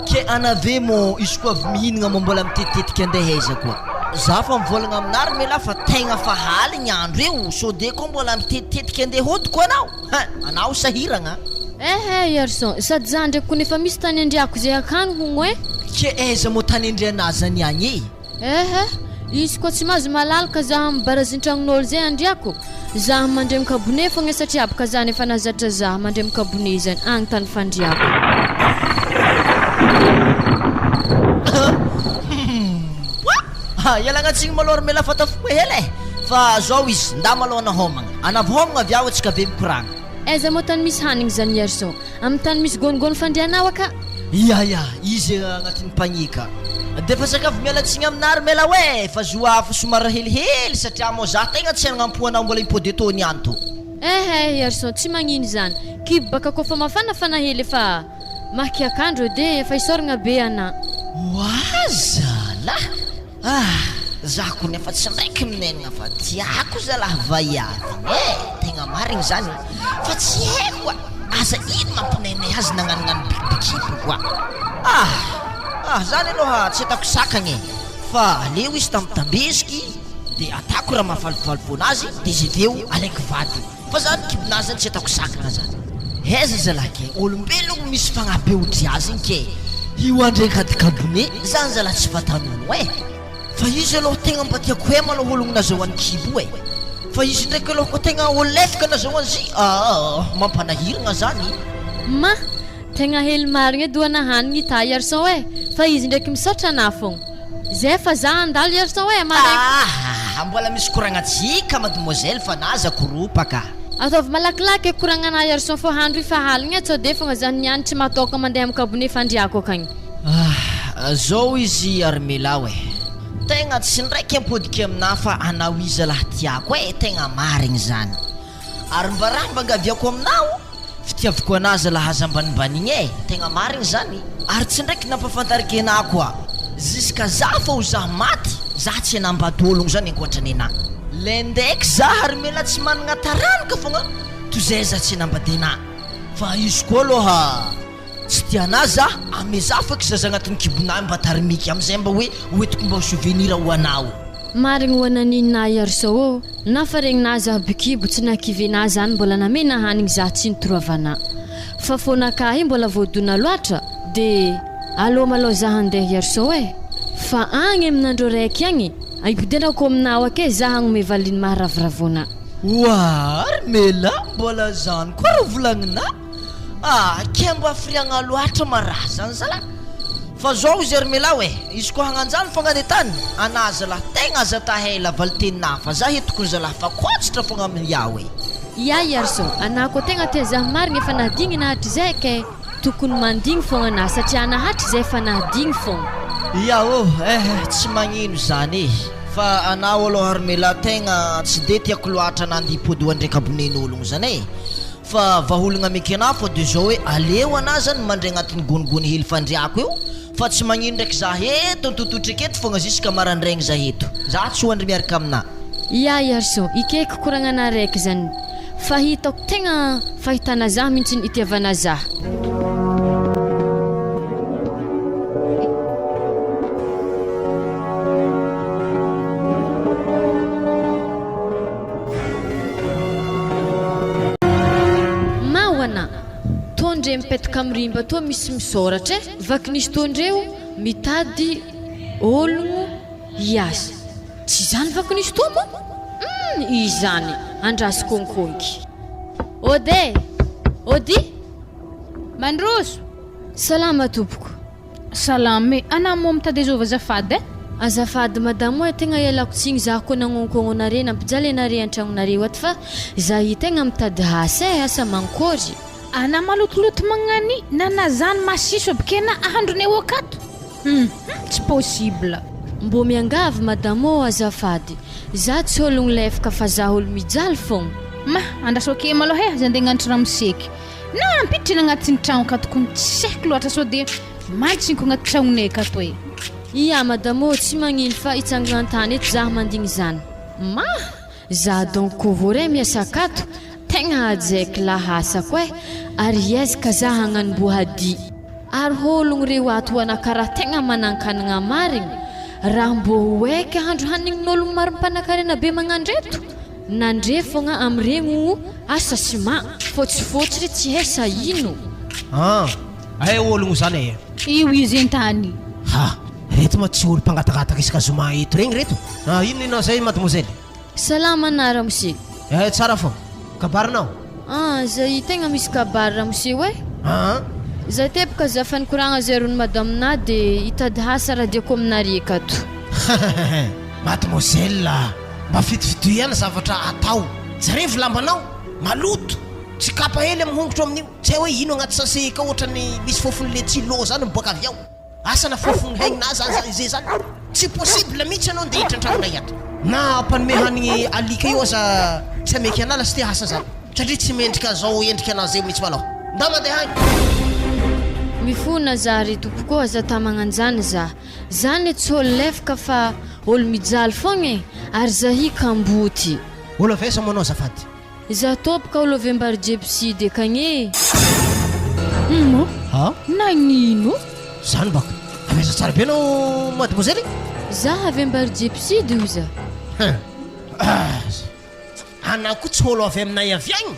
Ke anave mô izy koa avy mihinagna mô mbola mitetitetika andeha aiza koa? Za fa mivôlagna aminà ry melahy fa tegna fa haligny andro io, sôde koa mbola mitetitetika andeha hody koa anao, hein, anao sahiragna. Eh eh Yarson, sady za ndraiky kony efa misy tany andriako zay akagny hogno eh. Ke aiza mô tany andrianà zany agny e? Ehe, izy koa tsy mahazo malalaka za am barazin-tragnon'olo zay andriako, za mandre mikabone fogna satria aby ka zany efa nahazatra za mandre mikabone zany agny tany fandriako. Hum, ialagna tsigny malôha ry mela fa tafokoa hela e, fa zao izy, ndà malôha anà hômagna, anà avy hômagna avy ao antsika ave mikoragna. Aiza moa tany misy hanigny zany Yerson? Amin'ny tany misy gônigôny fandrianao aka? Ya ya, izy agnatin'ny panier ka. Defa sakafo miala tsigny aminah ry mela oe fa zo afo somary helihely satria mô zah tegna tsy hagnampo anao mbola hipody eto niany tô. Eh eh Arson tsy magnino zany, kibo baka kôfa mafana fana hely efa makiakandro edy e, efa isaoragna be ana. Oa zalah ah! Za kony efa tsy ndraiky minenigna fa tiako zalah vaiavy igny e! Tegna marigny zany fa tsy haiko a! Aza ino mampinainay azy nagnanognano bikibikibo koa ah! Ah! Zany aloha tsy ataoko sakagna e! Fa aleo izy tambitambeziky de atako raha mahafalifaly foana azy de izy avy eo alaiko vady. Fa zany kibonazy zany tsy ataoko sakana zany. Aiza zalahy ke olombelogno misy fagnahy be ohatry azy igny ke io andrenkady kabone zany zalahy tsy fatan'olo eh. Fa izy aloha tegna mba tiako he malôha ologno nazahoany kibo eh. Fa izy ndraiky aloha koa tegna olo lefaka nazahoany zy ah mampanahiragna zany. Ma, tegna hely marigna edy hoana hanigny i Tahy Arson eh, fa izy ndraiky misaotra anah fogna. Zay fa za handalo i Arson eh, maraigny. Ah, mbola misy koragna-tsika mademoiselle fa na aza koropaka. Ataovy malakilaky e koragnana i Arson fô handro io fa haligna eh, tsao de fogna za niany tsy mahataoka mandeha am kabone fandriako akagny. Ah, zao izy Armelao eh. Tegna tsy ndraiky ampodiky aminah fa anao iza lahy tiako eh, tegna marigny zany. Ary mba raha mba angaviako aminao, fitiaviko anah zalah aza ambanimbanigny eh, tegna marigny zany. Ary tsy ndraiky nampafantariko enah koa, ziska zah fa ho zah maty, zah tsy hanambady ologno zany ankoatra nenah. Lendeky zah ary mela tsy managna taranaka fogna toy zay zah tsy hanambady enah. Fa izy koa aloha tsy tia anah zah, amezah feky zaza agnatin'ny kibonah mba tarimiky amizay mba hoe hoentiko mba ho souvenir ho anao. Marigny ho ananinah i Arso ô! Na fa regninah zaho bikibo tsy nahakivenah zany mbola namena hanigny zah tsy nitoroavanah fa fônakahy mbola voadona loatra de alô malô zah handeha i Arso e! Fa agny aminandreo raiky agny ahimpodianako aminao ake zah hagnome valiny maharavoravoanah. Oa ry Mela mbola zany koa ro volagninah ah ke mba firiagna loatra ma raha zany zalah fa zao izy ry Mela oe izy koa hagnanjany fogna any tany anah zalah tegna aza tahela valiteninah fa zah eto kony zalah fa kotsitra fogna amy iaho e. Ia Iarison, anah koa tegna tia zah marigny efa nahadigny anah hatrizay kay tokony mandigny fogna anah satria anah hatrizay efa nahadigny fogna. Ia ô eh tsy magnino zany e fa anao aloha ry Mela tegna tsy de tiako loatra anah ndeha hipody ho andraiky abonen'ologno zany e fa vahaolagna ameky anah fô de zao hoe aleo anah zany mandry agnatin'ny gonigony hely fandriako io fa tsy magnino ndraiky zah eto antototriky eto fogna ziska marandraigny zah eto zah tsy hoandry miaraka aminah. Ia Iarison, ikeko koragnana araiky zany fa hitako tegna fahitana zah mintsy ny itiavana zah. Mahoana! Tô ndre mipetaka am rimba toa misy misôratra e! Vakinisy tô ndreo mitady ologno hiasa. Tsy izany vakinisy tô moa? Humm izany! Andraso kônkônky. Ody e! Ody! Mandroso! Salama tompoko. Salama e! Anah moa mitady azova azafady e! Azafady madamo e, tegna ialako tsigny zaho koa nagnonkogno anare nampijaly anare antragnonareo ato fa za i tegna mitady asa e, asa mankôry? Anah malotoloto magnani nana zany masiso aby kena ahandroneo akato? Hum tsy possible. Mbô miangavy madamo ô azafady, za tsy ologno lefaka fa za olo mijaly fogna. Ma, andraso ake malôha e, za ndeha hagnantso ramoseky. Nampiditra agnatin'ny tragno akato kony tsy haiko loatra sao dia mantsiniko agnaty tragnonay akato e. Ia madamo ô, tsy magnino fa hitsangana an-tany eto zah mandigny zany. Ma! Za donc kovore miasa akato, tegna hajaiko laha asako eh, ary hiezaka zah hagnano mbohadia. Ary hologno reo ato ho anah karaha tegna manankanagna marigny, raha mbô ho eky ahandro hanignin'ologno maro mpanakarena be magnandreto, Nandre fogna am regny o asa sy ma fôtsifôtsy re tsy hay sa ino. An! Ay ologno zany e! Io izy entany. Ha! Reto ma tsy olo mpangatakataka isaka zoma eto regny reto? Ah, inona inona zay mademoiselle? Salama ana ramose. Eh, tsara fô. Kabarinao? Ah, zay tegna misy kabary ramose oe. An! Za teboka za fa nikoragna zay rony madame na de hitady asa radiako aminare akato. Mademoiselle a! Mba fidifidio ihany zavatra atao. Jerevo lambanao, maloto, tsy kapa hely amin'ny hongotro amin'io. Tsy hay hoe ino agnaty sachet akao ohatran'ny misy fofon'ny letchi lo zany miboaka avy ao. Asa na fofogny haignà zany zany izay zany. Tsy possible mihitsy anao ndeha hiditra an-tragnonay ato. Na mpanome hanigny alika io aza tsy hameky anah lasa te asa zany. Satria tsy mendrika zao endrika anah zay mihitsy malôha. Ndao mandeha agny. Mifona za ry tompoko aza tamagnanjany za. Zany tsy olo lefaka fa olo mijaly fogna e! Ary zahi kamboty. Olo avy aiza moa anao azafady? Izaho tompoko olo avy Ambarijeby-Sud akagny e! Humm Ha? Nagnino? Zany baka. Avy aiza tsara be anao mademoiselle? Za avy Ambarijeby-Sud hoy za. Hein. Anah koa tsy olo avy aminay avy agny.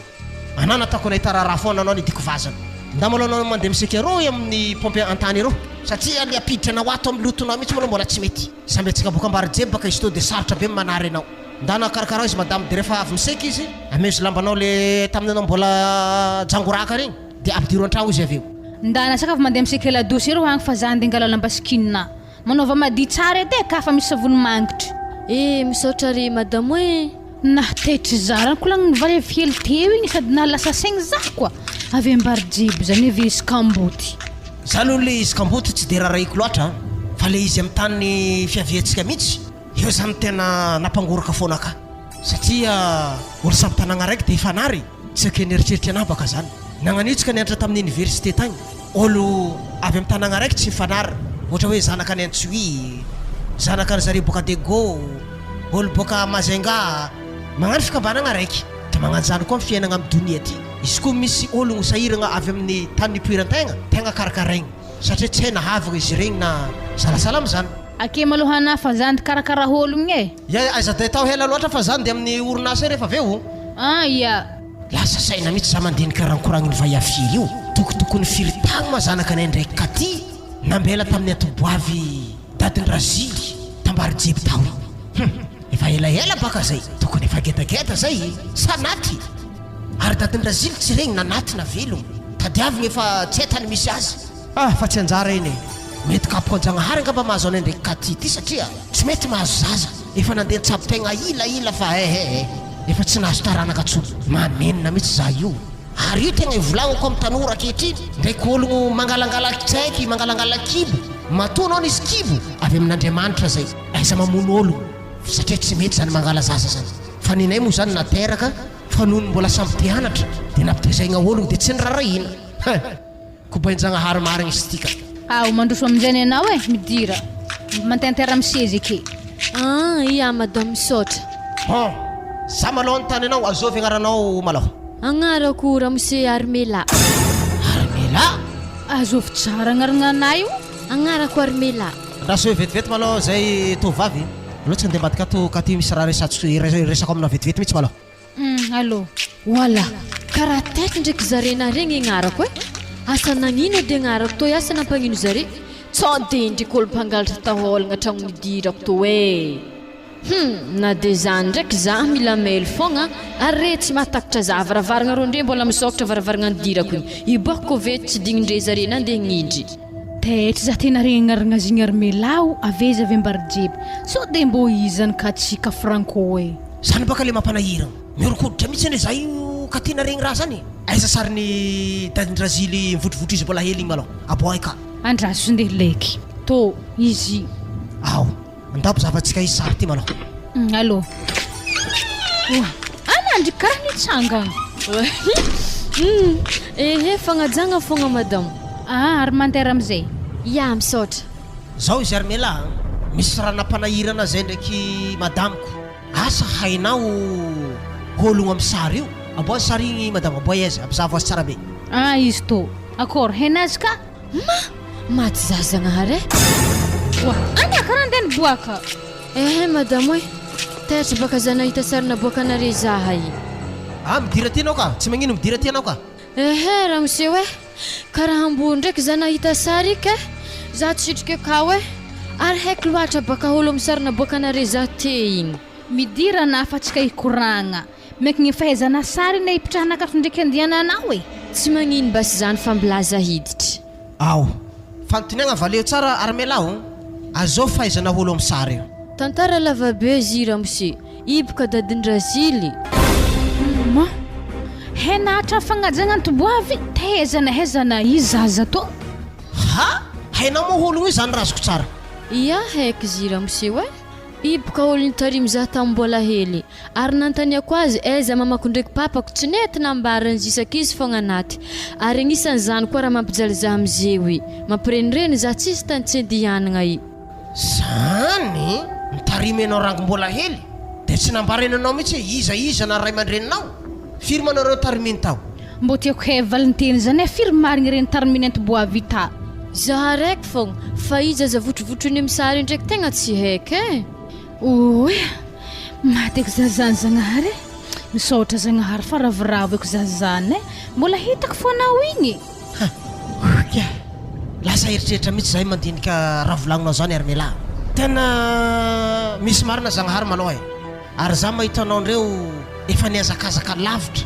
Anah nataoko nahita raharaha foana anao nidiko vazana. Ndao malôha anao mandeha miseky arô amin'ny pompe antany arô. Satria le ampiditra anao ato amin'ny lotonao mihitsy malôha mbola tsy mety. Samby antsika boka Ambarijeby baka izy tô de sarotra be ny manary anao. Ndana karakarao izy madame de refa avy miseky izy ameo izy lambanao le tamin'ny anao mbola jangoraka regny de ampidiro antragno izy avy eo. Ndana sakafo mandeha miseky ladosy arô agny fa za andeha angala lamba sikinina. Manaova madio tsara edy e ka fa misy savony mangitry. Eh misaotra re madamo eh. Nahatetry za raha nikolagniny vary avy hely teo igny sady nahalasa saigny za koa avy Ambarijeby zany hoe avy izy kamboty. Za aloha le izy kamboty tsy de rarahiko loatra an, fa le izy am tany fiaviantsika mihitsy eo zany tena nampangoraka foana ka, satria olo samy tanagna raiky de hifanary, tsy aky an'eritreritry anah baka zany, nagnano io tsika nianatra tamin'ny université tagny, Olo avy am tanagna raiky tsy mifanary, ohatra hoe zanaka any Antsohihy, zanaka any zareo boaka Diego, olo boaka Majunga, magnano fikambanagna raiky, de magnano zany koa am fiainagna am donia ty, izy koa misy ologno sahiragna avy amin'ny tany nipoiran-tegna, tegna karakaraigny, satria tsy hay na havagna izy regny na salasala amizany. Akia malôha anah fa za ndikarakara ôlogno e. Ia, aiza de atao hela loatra fa za ndeha amin'ny orinasa eo rehefa avy eo. Ah ia. Lasa saina mihitsy za mandinika raha nikoragniny vaiavy io. Tokotokony firy tagny ma zanaka anay ndraiky Katy nambela tamin'ny atoboavy dadin-dRazily tambarijiby tao igny. Hum! Efa elaela baka zay. Tokony efa gedageda zay sa naty? Ary dadin-dRazily tsy regny na naty na velogno. Tadiavigny efa tsy hay tany misy azy. Ah fa tsy anjara iny e! Mety kapoka an-jagnahary angamba mahazo anay ndraiky Katy ity satria tsy mety mahazo zaza. Efa nandeha nitsabo tegna ila ila fa eh eh efa tsy nahazo taranaka tsony. Manenina mitsy za io. Ary io tegna ivolagnako am tanora ankehitriny ndraiky ologno mangalangala tsaiky mangalangala kibo matoa anao nisy kibo avy amin'Andriamanitra zay. Aiza mamono ologno satria tsy mety zany mangala zaza zany. Fa nenay moa zany nateraka fa nony mbola samby te hanatra de nampitezaigna ologno de tsy nirarahina. Hein. Kobain-jagnahary marigny izy ty ka. Ao, mandroso amin'izay ny anao e, midira. Mantentera amin'ny seza eke. An, ia madame misaotra. Bon, za malôha anontany anao, azovy agnaranao malôha? Agnarako ramose Armela. Armela? Azovy tsara agnaragnanay io? Agnarako Armela. Andraso hoe vetivety malôha zay tovovavy, aleo tsy andeha ambadika ato ka ty misy raha resatsiko, resako aminao vetivety mihitsy malôha. Hum allô. Wala! Karaha taiky ndraiky zare naregny agnarako e! Asa nagnino edy agnarako toy asa nampagnino zare? Tsao de ndriky olo mpangalatra taolagna tragno nidirako tô e! Hum! Na de zany ndraiky zah mila mail fogna ary re tsy mahatakatra zah varavaragna rô ndre mbola misokatra varavaragna nidirako igny iboakako ove tsy dignindre zare nandeha gnidry. Taitry za tena regny agnaragna zigny ary melao avy aiza avy ambarijeby sao de mbô izany ka tsy ka franco e. Zany baka le mampanahiragna. Mihoronkoditra mihitsy anie za io ka tena regny raha zany e. Aiza sarin'i dadin-dRazily mivotrivotry izy mbola hely igny malôha. Aboahy ka. Andraso ndeha leky tô izy. Ao. Andao ampizahavantsika izy sary ty malôha. Allô. Oa. Ana ndry karaha nitsangagna. Hum. Ehe fagnajagna fogna madamo. Ah ary mandera amizay. Ya misaotra. Zao izy Armela a. Misy raha nampanahirana zay ndraiky madamiko. Asa hainao hologno am sary io? Aboahy sary igny madama, aboahy aiza? Ampizahavo azy tsara be. Ah izy tô. Akôry henazy ka? Ma! Maty za Zagnahary eh! Oa! Ania karaha ndeha niboaka. Ehe madamo eh! Taitra baka za nahita sary naboakanare zaha i. Ah midira aty anao ka! Tsy magnino midira aty anao ka! Ehe ramose eh! Karaha ambony ndraiky za nahita sary ika eh! Za tsy sitrika akao eh! Ary haiko loatra baka olo am sary naboakanare za te igny. Midira na fa tsika hikoragna. Miankigny fahaizana sary na hipitrahana akato ndraiky andiananao e! Tsy magnino basy zany fa milaza hiditra. Ao. Fanontaniagna valeo tsara Armela o! Azao fahaizana olo am sary io. Tantara lava be zy ramose. Hiboka dadin-dRazily. Humm. Hena hatramin'ny fagnajagna ny toboavy, taiza na aiza na iza aza tô. Ha! Hainao moa ologno io zany razoko tsara. Ia haiko izy ramose oe. I boka olo nitarimy zah tam mbola hely ary nantaniako azy aiza mamako ndreky papako tsy nety nambarany zisak izy fogna anaty ary agnisany zany koa raha mampijaly zah amizeo i mampirenireny zah tsisy tany tsy andihanagna i. Zany? Nitarimy anao rango mbola hely de tsy nambarany anao mihitsy hoe iza iza na ray aman-dreninao? Firy moa nareo tariminy tao? Mbô tiako hay valinteny zany e, firy marigny ireny tariminy antiboavita? Za araiky fogna, fa i zaza votrovotroiny am sary io ndraiky tegna tsy haiko e! Ooh! Maty eky za zany Zagnahary e! Misaotra Zagnahary fa ravoravo eky za zany e! Mbola hitako fô anao igny! Ha! Kia! Lasa eritreritra mihitsy zahay mandinika raha volagninao zany Armela. Tena misy marina Zagnahary malôha e! Ary za mahita anao ndreo efa nihazakazaka lavitra,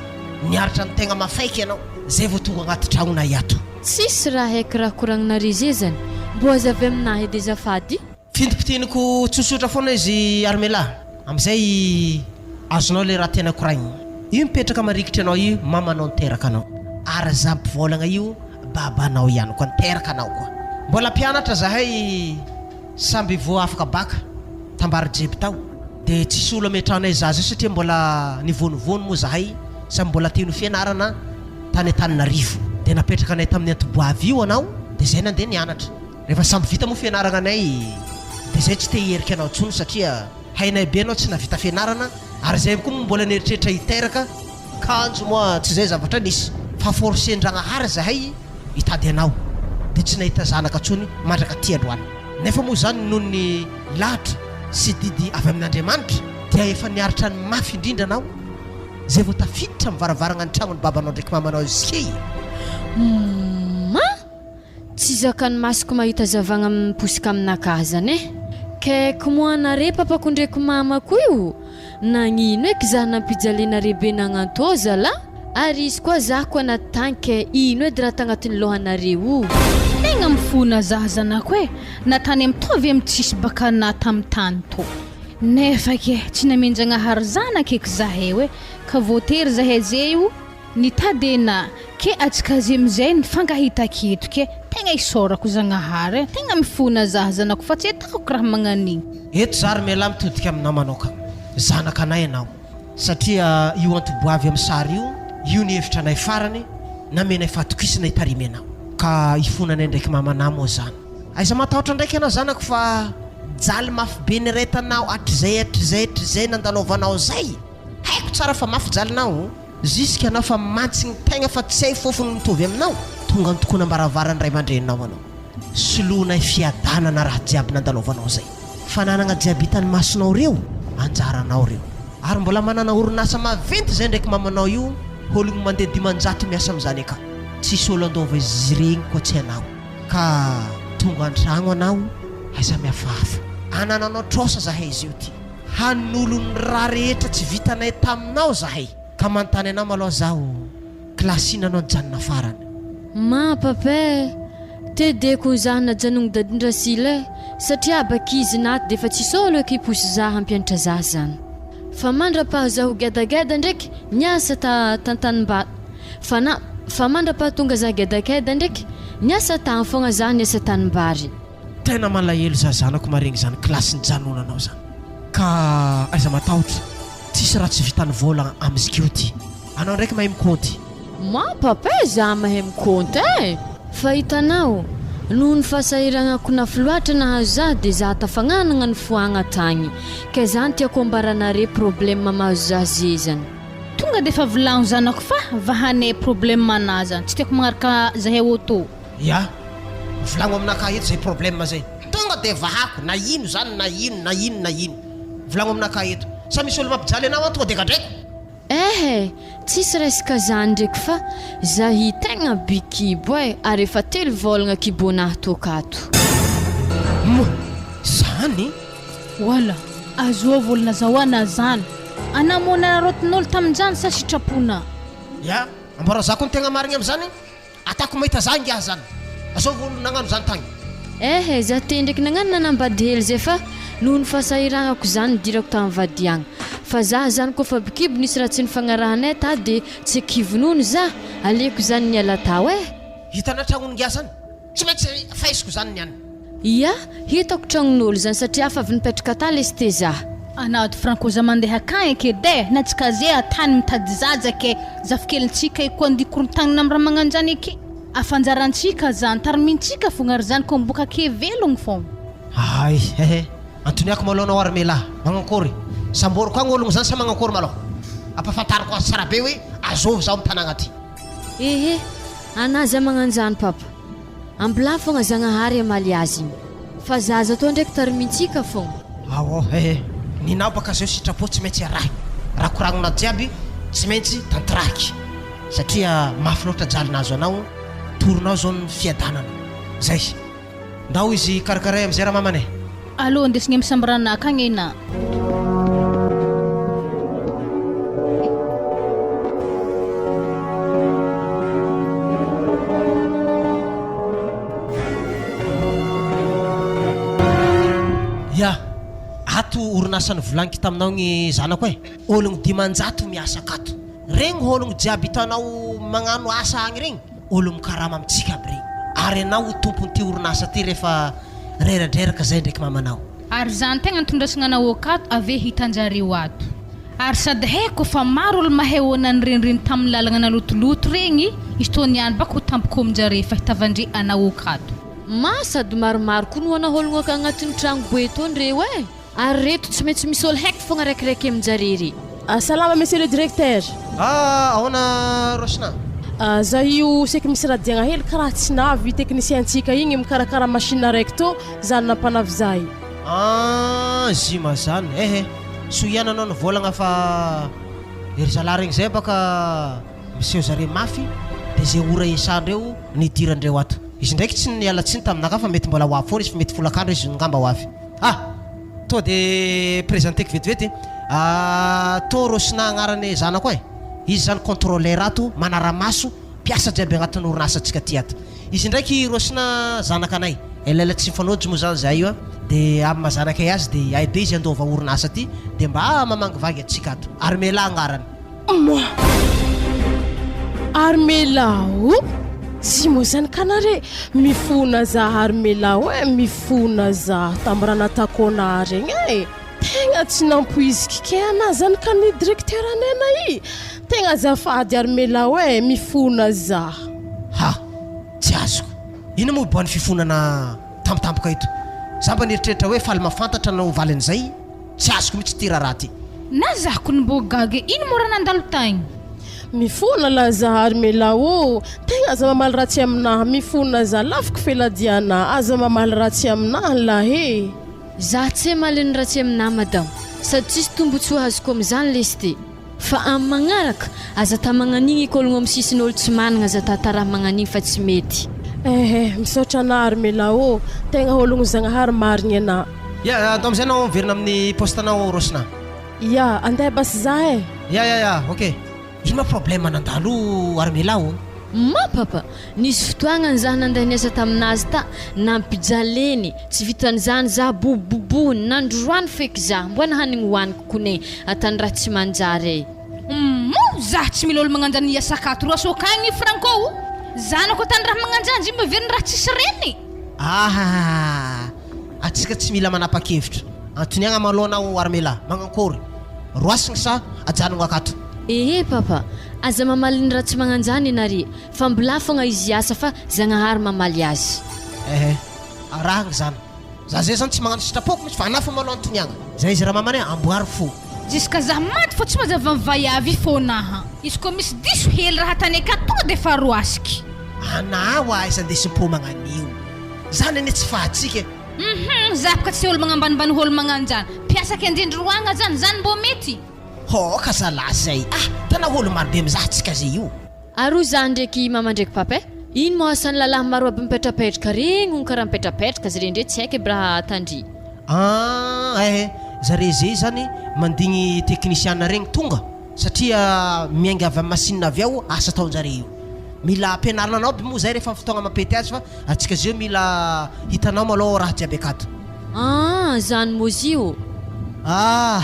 niaritra ny tegna mafaiky ianao, zay vao tonga agnaty tragnonay ato. Tsisy raha haiko raha koragninare ze zany, mbô azavy aminahy edy azafady. Fintimpitiniko tsotsotra foana izy Armela, amizay azonao le raha tena koragniny. Io mipetraka marikitry anao io mamanao niteraka anao, ary za mpivolagna io babanao ihany koa niteraka anao koa. Mbola mpianatra zahay samby voa afaka baka tambarijiby tao. Dia tsisy olo ametranay zaza io satria mbola nivonivony moa zahay samy mbola teny ho fianarana tany Antananarivo. Dia napetraka anay tamin'ny antoboavy io anao dia zay nandeha nianatra. Rehefa samy vita moa fianaragna anay dia zay tsy te hiherika anao intsony satria hainay be anao tsy nahavita fianarana ary zay koa moa mbola nieritreritra hiteraka kanjo moa tsy zay zavatra nisy fa forcer-ndragnahary zahay hitady anao dia tsy nahita zanaka intsony mandraka aty androany. Nefa moa izany noho ny lahatra sy didy avy amin'Andriamanitra dia efa niaritra ny mafy indrindra anao izay vao tafiditra amin'ny varavaragna ny tragnon'ny babanao ndraiky mamanao izay e! Humm! Tsy zakan'ny masoko mahita zavagna miposaka aminakahy zany e! Kaiky moa anare papako ndraiky mamako io? Nagnino eky zah nampijalianare be nagnantô zalah? Ary izy koa zah koa anaty tany ke ino edy raha tagnatin'ny lohanare o? Tegna mifona zah zanako e, na tany mitovy amy tsisy baka na tamy tany tô. Nefa ke tsy namen-jagnahary zanaka eky zahay oe, ka voatery zahay zeio nitady ena ke atsika ze amizay nifankahita aketo ke tegna isaorako zagnahary e, tegna mifona zah zanako fa tsy ataoko raha magnan'igny. Eto za ry mialahy mitodika aminao manokana, zanakanay ianao. Satria io antoboavy amin'ny sary io, io ny hevitra anay farany, namenay fahatokisana hitarimy anao. Ka hifonanay ndraiky mamanà moa zany. Aiza matahotra ndraiky anao zanako fa jaly mafy be niretanao hatrizay hatrizay hatrizay nandalovanao zay. Haiko tsara fa mafy jalinao, jusque anao fa mantsigny tegna fa tsy hay fofony mitovy aminao, tonga an-tokonam-baravaran'ny ray aman-dreninao anao. Soloinay fiadanana raha jiaby nandalovanao zay. Fananagna jiaby hitan'ny masonao reo, anjaranao reo. Ary mbola manana orinasa maventy zay ndraiky mamanao io, ologno mandeha 500 miasa amizany aka. Tsisy olo andova izy regny koa tsy anao. Ka tonga antragno anao, aiza mihafahafa. Anananao trosa zahay izy io ty. Hanolo ny raha rehetra tsy vitanay taminao zahay. Ka manontany anao malôha zaho. Classe inona anao nijanona farany? Ma papa eh! Tedeko zah najanogno dadin-dRasila eh! Satria abakizy naty defa tsisy olo eky hiposy zah hampianatra zah zany. Fa mandra-paha zaho gedageda ndraiky niasa ta tantanimbato fa na fa mandra-pahatonga zah gedageda ndraiky niasa tagny fogna zah niasa tanimbary. Tena malahelo za zanako maregny zany classe nijanonanao zany ka aiza matahotra tsisy raha tsy vitan'ny vola amizkio ty anao ndraiky mahay mikonty. Moi papa eh za mahay mikonty eh! Fa hitanao, noho ny fahasahiragnako nafy loatra nahazo za de za tafagnanagna ny foagna tagny, ke zany tiako ambaranare problème mahazo za zezany. Tonga defa volagno zanako fa vahanay problème anah zany, tsy tiako magnaraka zahay auto. Ya, volagno aminakahy eto zay problème zay. Tonga de vahako na ino zany na ino na ino na ino. Volagno aminakahy eto. Sa misy olo mampijaly anao an tonga de gadraiko? Eh! Tsisy resaka zany ndreky fa zahi tegna by kibo eh! Ary efa telo vôlagna kibonah toaka ato. Moa zany? Wala, azovy olo nazahoana zany? Anah moa nararaotin'olo tamin'izany sa sitraponah? Ya, amboarazako ny tegna marigny amizany. Atako mahita za ingahy zany. Asaovy olo nagnano zany tagny. Eh za tendreky nagnano nanambady hely zay fa noho ny fahasahiranako zany nidirako tam vadiagna fa za zany kofa bikibo nisy raha tsy nifagnarahanay ta de tsy kivy nono za aleko zany niala tao eh. Hitanà tragnon'ingahy zany? Tsy maintsy faisiko zany ny aniny. Ia, hitako tragnon'olo zany satria afa avy nipetraka ta lesy te zah. Anao Franco za mandeha akagny ke de na tsy kaze atany mitady zaza ke zafikelintsika io koa ndy korontagnina am raha magnanjany eke afa anjarantsika zany tarimintsika fogna ary zany ko mboka ake velogno fogna. Hay eh antoniako malou anao ary melah magnankory samboriko agny ologno zany sa magnankory malou ampafantariko azy tsara be hoe azovy zaho am tanagna ty. Ehe, anah za magnanjany papa. Ambilà fogna Zagnahary hamaly azy igny. Fa zaza tô ndraiky tarimintsika fogna. Ao eh ninao baka zao sitrapo tsy maintsy arahiko raha koragnina jiaby tsy maintsy tanterahiky satria mafy loatra jaly nahazo anao torinao zao ny fiadanana zay ndao izy karakaray amizay ramamana eh. Aleo andesigny am sambranaka agny enà. Ya, ato orinasa novolagniky taminao gny zanako e, ologno 500 miasa akato, regny ologno jiaby hitanao magnano asa agny regny, olo mikarama amintsika aby regny, ary anao ho tompon'ity orinasa ty rehefa reradreraka zay ndraiky mamanao. Ary zany tegna nitondrasagna anao akato ave hitanjareo ato. Ary sady haiko fa maro olo mahay ô nanirenireny tamin'ny lalagna nalotoloto regny izy tô niany bako ho tampoko aminjare fahitavandre anao akato. Ma sady maromaro koa no anahologno agnatin'ny tragno boe tô ndreo e! Ary reto tsy maintsy misy olo haiko fogna raikiraiky aminjare re. Salama monsieur le directeur. Ah ahoana Roshna? Ah za io seky misy raha diagna hely karaha tsy navy i technicien ntsika igny mikarakara machine araiky tô zany nampanavy za io. Ah zima zany eh eh soa ihany anao nivolagna fa ery zalahy regny zay baka miseho zare mafy de ze ora iasandreo nidirandreo ato. Izy ndraiky tsy niala tsiny taminakahy fa mety mbola ho avy foana izy fa mety folakandro izy ngamba ho avy. Ah! Tô de presenteko vetivety ah tô Rosina agnarany zanako eh! Izy zany contrôleur ato manaramaso mpiasa jiaby agnatin'ny orinasantsika aty ato. Izy ndraiky Rosina zanakanay, elaela tsy mifanojo moa zany zahay io ah, de amin'ny maha zanakay azy de hay be izy handova orinasa aty de mba mamangivangy antsika ato. Armela agnarany. Moi. Armela o! Tsy moa zany ka nare mifona za Armela o e, mifona za tam raha natako anah regny e! Tegna tsy nampoiziky ke anah zany ka ny directeur anay i! Tegna azafady Armela o e, mifona za. Ha! Tsy azoko. Inona moa iboahan'ny fifonana tampotampoka eto? Za mba nieritreritra hoe faly mahafantatra no valin'izay. Tsy azoko mihitsy ity raharaha ity. Na zah kony mbô gaga e, ino mô raha nandalo tagny? Mifona lah zah ary Mela ô! Tegna aza mamaly ratsy aminah, mifona zah, lafiko feladianah, aza mamaly ratsy aminah lah e! Zah tse maliny ratsy aminah madamo, sady tsisy tombotsoa azoko amizany lesy ty. Fa am magnaraka, aza ata magnanigny ikôlogno am sisin'ôlo tsy managna aza ata taraha magnanigny fa tsy mety. Ehe, misaotra anah ry Mela ô, tegna ôlogno Zagnahary marigny anah. Ya, andao amizay anao miverina amin'ny poste-nao Rosina. Ya, andeha basy zah eh. Ya ya ya, ok. Ino ma problème nandalo Armela ô? Ma papa, nisy fotoagnany zah nandeha niasa taminazy ta, nampijaleny, tsy vitan'izany zah bobobobohiny, nandroany feky zah, mboa nahanigny hoaniko kone, atany raha tsy manjary e. Humm zah tsy mila olo magnanjany hiasa akato roa sokagny Franco o! Zanako atany raha magnanjany izy miveriny raha tsisy reny. Ahahaha atsika tsy mila manapa-kevitra. Antoniagna malôha anao Armela, magnankôry? Roasigny sa ajanogno akato? Ehe papa, aza mamaly ny raha tsy magnanjany nare fa mbola fogna izy hiasa fa Zagnahary mamaly azy. Ehe, arahagny zany. Za zay zany tsy magnano sitrapoko mitsy fa anah fô malôha antoniagna. Zay izy ramamana e, amboary fo. Jusqu'à zah maty fô tsy mazava ny vaiavy fôna aha. Izy koa misy diso hely raha tany akato tonga de efa roasiky. Anah oa aiza andesim-po magnan'io. Zany anie tsy fahatsika e. Hum za boka tsy olo magnambanimbany olo magnanjany. Mpiasa kendrendry roagna zany, zany mbô mety? Hoo ka zalahy zay ah! Tana olo maro be mizaha tsika zay io. Aroa za ndreky mama ndreky papa eh! Ino moa asan'ny lalahy maro aby mipetrapetraka regny hono karaha mipetrapetraka zare ndre tsy haiko aby raha atandry. Ah eh! Zare zay zany mandigny technician regny tonga satria miainga avy am machine avy ao asa ataonjare io. Mila ampianarina anao aby moa zay rehefa fotoagna mampety azy fa atsika zeo mila hitanao malôha raha jiaby akato. Ah zany môzy ô! Ah!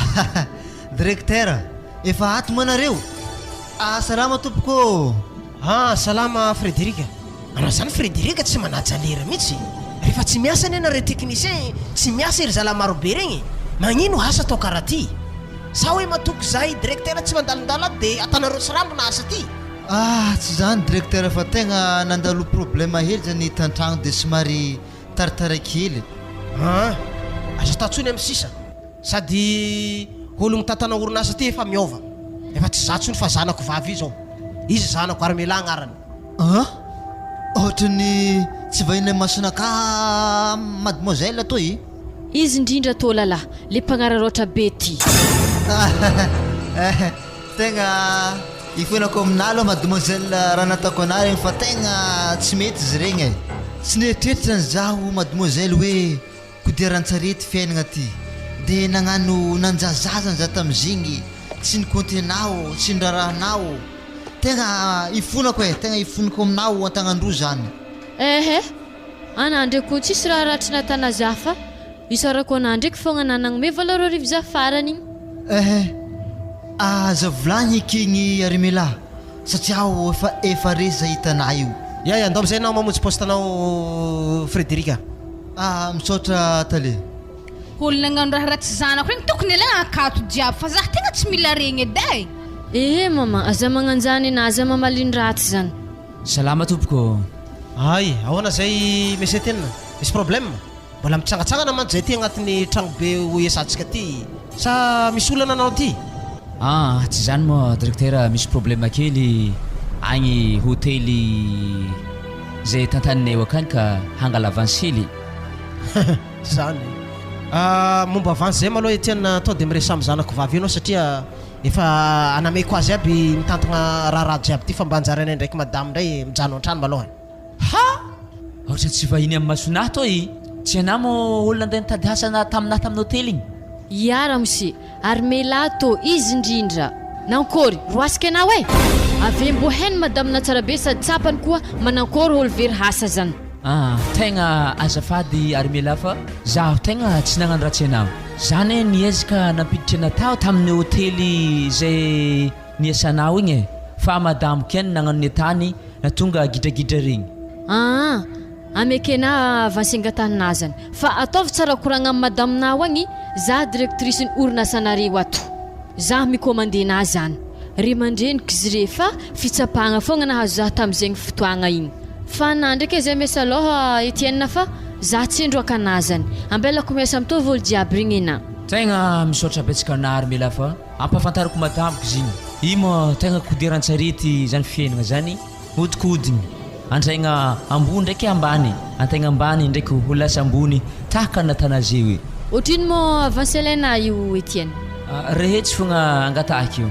Directeur, efa ato moa nareo? Ah salama tompoko ô! Ah salama Frederic! Anao zany Frederic tsy manaja lera mihitsy. Rehefa tsy miasa anie nareo technicien tsy miasa ery zalahy marobe regny e. Magnino asa atao karaha ty? Sa hoe matoky zahay directeur tsy mandalondalo ato de atanareo tsirambina asa ty? Ah tsy zany directeur fa tegna nandalo problème hely zany tantragno de somary taritara kely. Aa aza atao tsony amin'ny sisa. Sady olo mitantana orinasa ty efa miova. Efa tsy za tsony fa zanako vavy io zao. Izy zanako ary Mela agnarany. An! Ohatran'ny tsy vahiny amin'ny masonakahy mademoiselle toa e! Izy indrindra tô lalah, le mpagnararaotra be ty. Tegna ifonako aminà aloha mademoiselle raha nataoko anà regny fa tegna tsy mety izy regny e! Tsy nieritreritra ny zaho mademoiselle hoe Kodiaran-tsarety fiainagna ty de nagnano nanjazazana za tamizigny tsy ni-compter anao tsy niraharaha anao tegna ifonako e tegna ifonako aminao antagnandroa zany. Ehe, ana ndreky koa tsisy raha ratsy natana za fa isaorako ana ndreky fogna ana nagnome 2008 za farany igny. Ehe, aza volagny eky igny Arimela satria aho efa efa resy za hitanà io. Ya ya, ndao amizay enao mamonjy poste anao Frederic a. Ah misaotra tale. Olo nagnano raha ratsy zanako regny tokony alagna akato jiaby fa zah tegna tsy mila regny edy e. Ehe maman, aza magnanjany ena, aza mamaly ny ratsy zany. Salama tompoko. Hay, ahoana zay Monsieur Tena? Misy problème? Mbola mitsangatsangana mantsy zay ty agnatin'ny tragnobe ho iasantsika ty. Sa misy olana anao ty? Ah, tsy zany moa directeur misy problème kely agny hotely zay tantaninay eo akany ka hangala avance hely. Zany. Ah, momba avance zay maloha Etienne to de miresaha am zanako vavy io anao satria efa anameko azy aby mitantagna raharaha jiaby ty fa mba anjaranay ndraiky madame ndray mijano antrano maloha e. Ha! Ohatran'ny tsy vahiny amin'ny masonah toa e! Tsy anah moa olona andeha nitady asa na taminah tamin'ny hotely igny. Ia ramose, ary mela tô izy indrindra. Nankôry, roasika anao e! Ave mbô hainy madame Natsarabe sady tsapany koa manankôry ôlo very hasa zany. Ah, tegna azafady ary mela fa zaho tegna tsy nagnano ratsy anao. Za ne niezaka nampiditra anah tao tamin'ny hotely zay niasanao igny e, fa madamo keny nagnano ny atany Na tonga gidragidra regny. Aa amekena avance angatahinà zany fa ataovy tsara koragna am madame nao agny za directrice ny orinasanareo ato za mi commande nà zany ry mandreniky zre fa fitsapagna fogna nahazo za tamizegny fotoagna igny fa nà ndraiky zay miasa alôha Etienne fa za tsy androaka anà zany ambelako miasa mitovy olo jiaby regny enà. Tegna misaotra betsaka anà ry Mila fa Ampahafantariko madamiko izy igny. I moa tegna kodiaran-tsarety zany fiaignana zany, hodikodigny, andraigna ambony ndraiky ambany, antegna ambany ndraiky ho lasa ambony tahaka an'Athanase hoe. Otrino moa avance alaina io Etienne? Rehetsy fogna angatahiko io.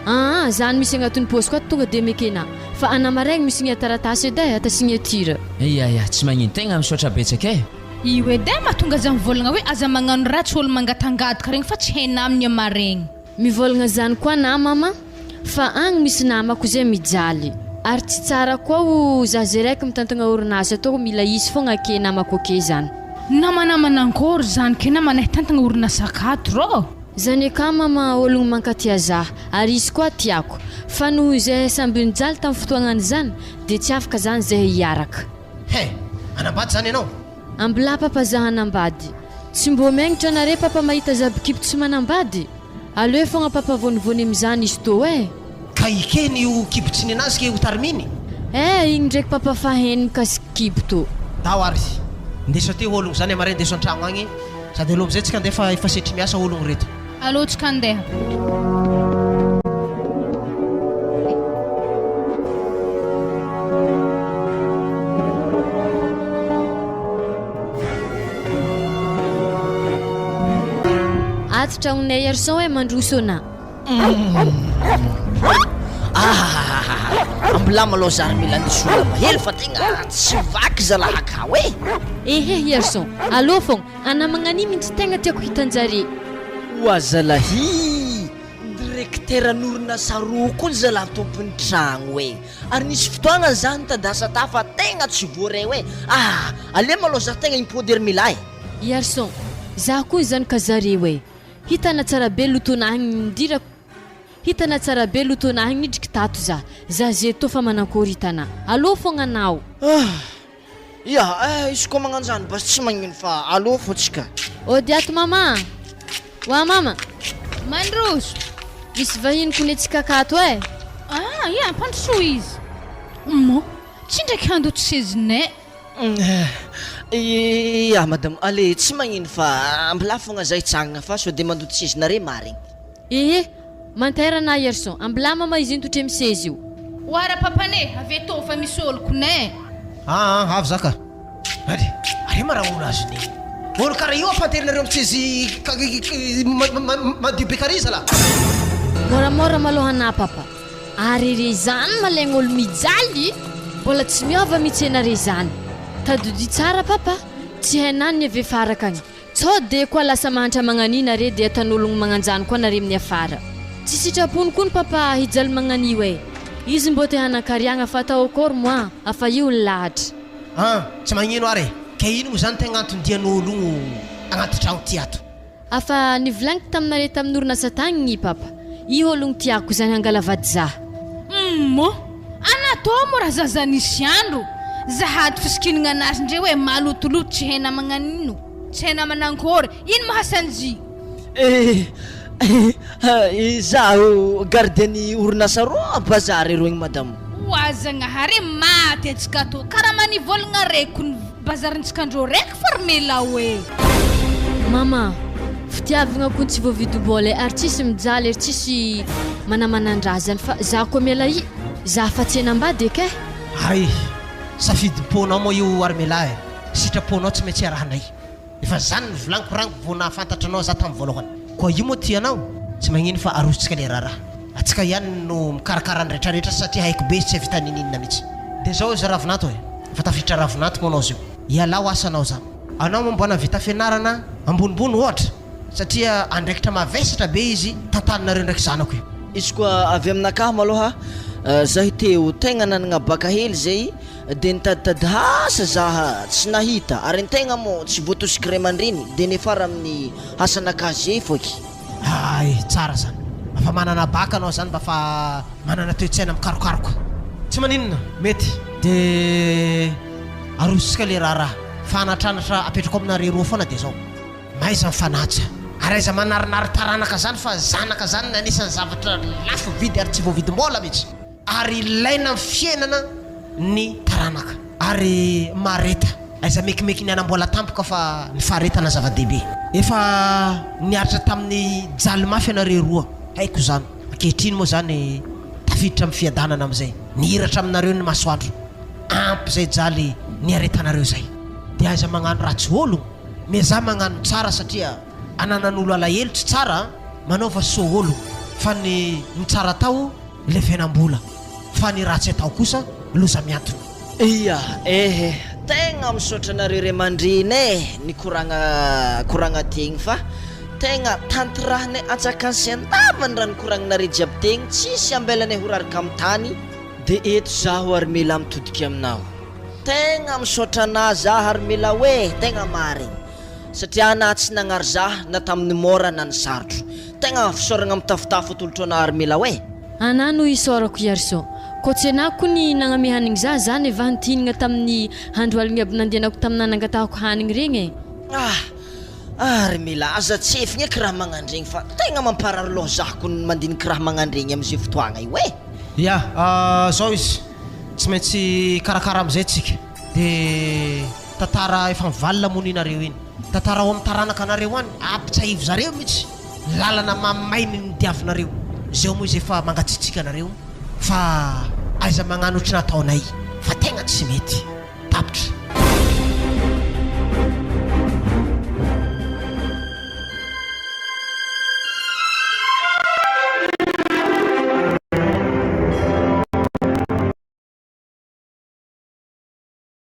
Aa zany misy agnatin'ny paosiko ato tonga de mekena fa ana maraigny misy gna taratasy edy e atasigna tira. Ia ia tsy magnino tegna misaotra betsaka e. Io edy e mahatonga za mivolagna hoe aza magnano ratsy olo mangatangadika regny fa tsy hainà aminy amaregny. Mivolagna zany koa anà mama fa agny misy namako zay mijaly ary tsy tsara koa ho za zay raiky mitantagna orinasa atao mila hisy fogna ake namako ake zany. Namana manankory zany ke namana hitantagna orinasa akato rô? Zany eka mama ologno mankatia za ary izy koa tiako fa noho izahay samby nijaly tam fotoagnany zany de tsy afaka zany zahay hiaraka. He! Hanambady zany ianao? Ambilà papa za hanambady. Tsy mbô megnitra anare papa mahita za bikibo tsy manambady? Aleo fogna papa vonivony amizany izy tô eh! Ka ikeny io kibo tsy nenazy ke ho tariminy? Eh! Igny ndraiky papa fa hainy mikasiky kibo tô. Ndao ary. Ndeso aty ologno zany amaray ndeso antragno agny sady aleo amizay tsika andeha fa efa setry miasa ologno reto. Aleo tsika andeha. Ato tragnonay Arson eh mandroso na. Ahahaha ambilà malôha zary mila nisola mahery fa tegna tsy vaky zalahy akao e! Ehe i Arson, alô fogna. Ana magnani mintsy tegna tiako hitanjare. Oa zalahy! Directeur n'orinasa roa koa ny zalahy tompon'ny tragno e! Ary nisy fotoagna za nitady asa ta fa tegna tsy voaray hoe ah! Aleo malôha za tegna himpody ry milay. Iarson, za koa izany ka zareo e! Hitana tsara be lotonah nidirako. Hitana tsara be lotonah igny nidriky tato za. Za ze tô fa manankôry hitana. Alô fogna anao. Ah! Ya eh, izy koa magnano zany basy tsy magnino fa alô fô tsika. Ody ato mama a! Wa mama! Mandroso! Misy vahiny kony antsika akato eh! Ah, ya, ampandrosoa izy. Mô, tsy ndraiky handoto sezinay. Ya madame, allez tsy magnino fa ambilà fogna za hitsangana fa sao de mandoto sezinare marigny. Ehe, Mantera na Yerson, ambilà mama izy intotry amy sezy io. Oara papane, avy eto fa misy olo kone. Aa avy za ka. Ary are ma raha olo azony iny. Olo kara io ampanterinareo am sezy madio be kary zala. Moramora malôha anà papa. Ary re zany malaigna olo mijaly mbola tsy miova mitsy enare zany. Tadidio tsara papa, tsy hainà ny avy faraka agny. Sao dia koa lasa mahantra magnania nare dia atan'ologno magnanjany koa nare amin'ny afara. Tsy sitrapony koa ny papa hijaly magnanio e. Izy mbô te hanankariagna fa atao akôry moa afa io ny lahatra. An! Tsy magnino ary e! Ke ino moa zany tegna anton-dian'ologno agnaty tragno ty ato? Afa nivolagniko taminare tamin'ny orinasa tagny i papa. I ologno tiako zany hangala vady zah. Humm! Anatao moa raha zaza nisy andro, zahady fisikinagna anazy ndre hoe malotoloto tsy hay namagna anino, tsy hay namana ankôry, ino maha sanji? Eh Izaho gardien-ny orinasa rô bazary eroa igny madame. Oa Zagnahary e, maty antsika tô, karaha manivôlagna reko ny bazarintsika andrô raiky fa ry melao e. Mama, fitiavagna kony tsy voavidim-bola e, ary tsisy mijaly ary tsisy manamanandraha zany fa za koa miala i, za fa tsy hanambady eky e. Hay, safidim-ponao moa io Armela e, sitraponao tsy maintsy iarahanay. Efa zany novolaniko rango vao nahafantatra anao za tamin'ny voalohany. Koa io moa tianao? Tsy magnino fa arosontsika le raharaha. Atsika ihany no mikarakara ny retraretra satria haiko be izy tsy hahavita ninininona mihitsy. Dia zao izy Ravinato e! Efa tafiditra Ravinato moa anao zio. Ialao asa anao zany. Anao moa mba nahavita fianarana ambonimbony ohatra satria andraikitra mavesatra be izy tantaninareo ndraiky zanako io. Izy koa avy aminakahy maloha zahy teo tegna nanagna baka hely zay De nitaditady asa zah tsy nahita ary ny tegna moa tsy voatosiky ray aman-dreny de niafara amin'ny asana casier foky. Hay, tsara zany. Mba fa manana bac anao zany mba fa manana toe-tsaina mikarokaroka. Tsy maninona, mety. De arosontsika le raharaha. Fa anatranatra apetrako aminareo roa foana de zao. Mahaiza mifanaja. Ary aiza manarinary taranaka zany fa zanaka zany anisan'ny zavatra lafo vidy ary tsy voavidim-bola mihitsy. Ary ilaina amin'ny fiainana ny taranaka. Ary mahareta. Aiza mekimeky ny hanamboala tampoka fa ny faharetana zava-dehibe. Efa niaritra tamin'ny jaly mafy ianareo roa, haiko izany. Ankehitriny moa izany tafiditra amin'ny fiadanana amin'izay. Nihiratra aminareo ny masoandro. Ampy izay jaly niaretanareo izay. Dia aiza magnano ratsy ologno. Miezaha magnano tsara satria ananan'olo alahelo tsy tsara an. Manaova soa ologno fa ny ny tsara atao Levenam-bola, fa ny ratsy atao kosa loza miantona. Ia eh tegna misaotra anareo ray aman-dreny eh nikoragna koragna tegny fa tegna tantirahanay antsakany sy andavany raha nikoragninareo jiaby tegny tsisy ambelanay ho raraka am tany de eto zaho ary mila mitodiky aminao tegna misaotra anah zah ary mila hoe tegna marigny Satria anah tsy nagnary zah na tamin'ny mora na ny sarotro. Tegna fisaoragna mitafotafo atolotro anah ry Melao eh! Anah no isaorako Iarison. Kô tsy anah ko ny nagname hanigny zah zah nevaha ntihinagna tamin'ny andro aligny aby nandehanako taminah nangatahako hanigny regny e! Ah! Ah ry Mela, aza tsefigny eky raha magnandregny fa tegna mamparary loha zah ko ny mandiniky raha magnandregny amizay fotoagna io eh! Ya, zao izy, tsy maintsy hikarakara amizay tsika, de. Tantara efa mivalona moa ninareo iny. Tantara ao amin'ny taranaka anareo any, ampitsahivo zareo mihitsy lalana mamay ny nodiavinareo. Zeo moa izy efa mangatsiatsiaka anareo fa aiza magnano ohatry nataonay fa tegna tsy mety. Tapitra.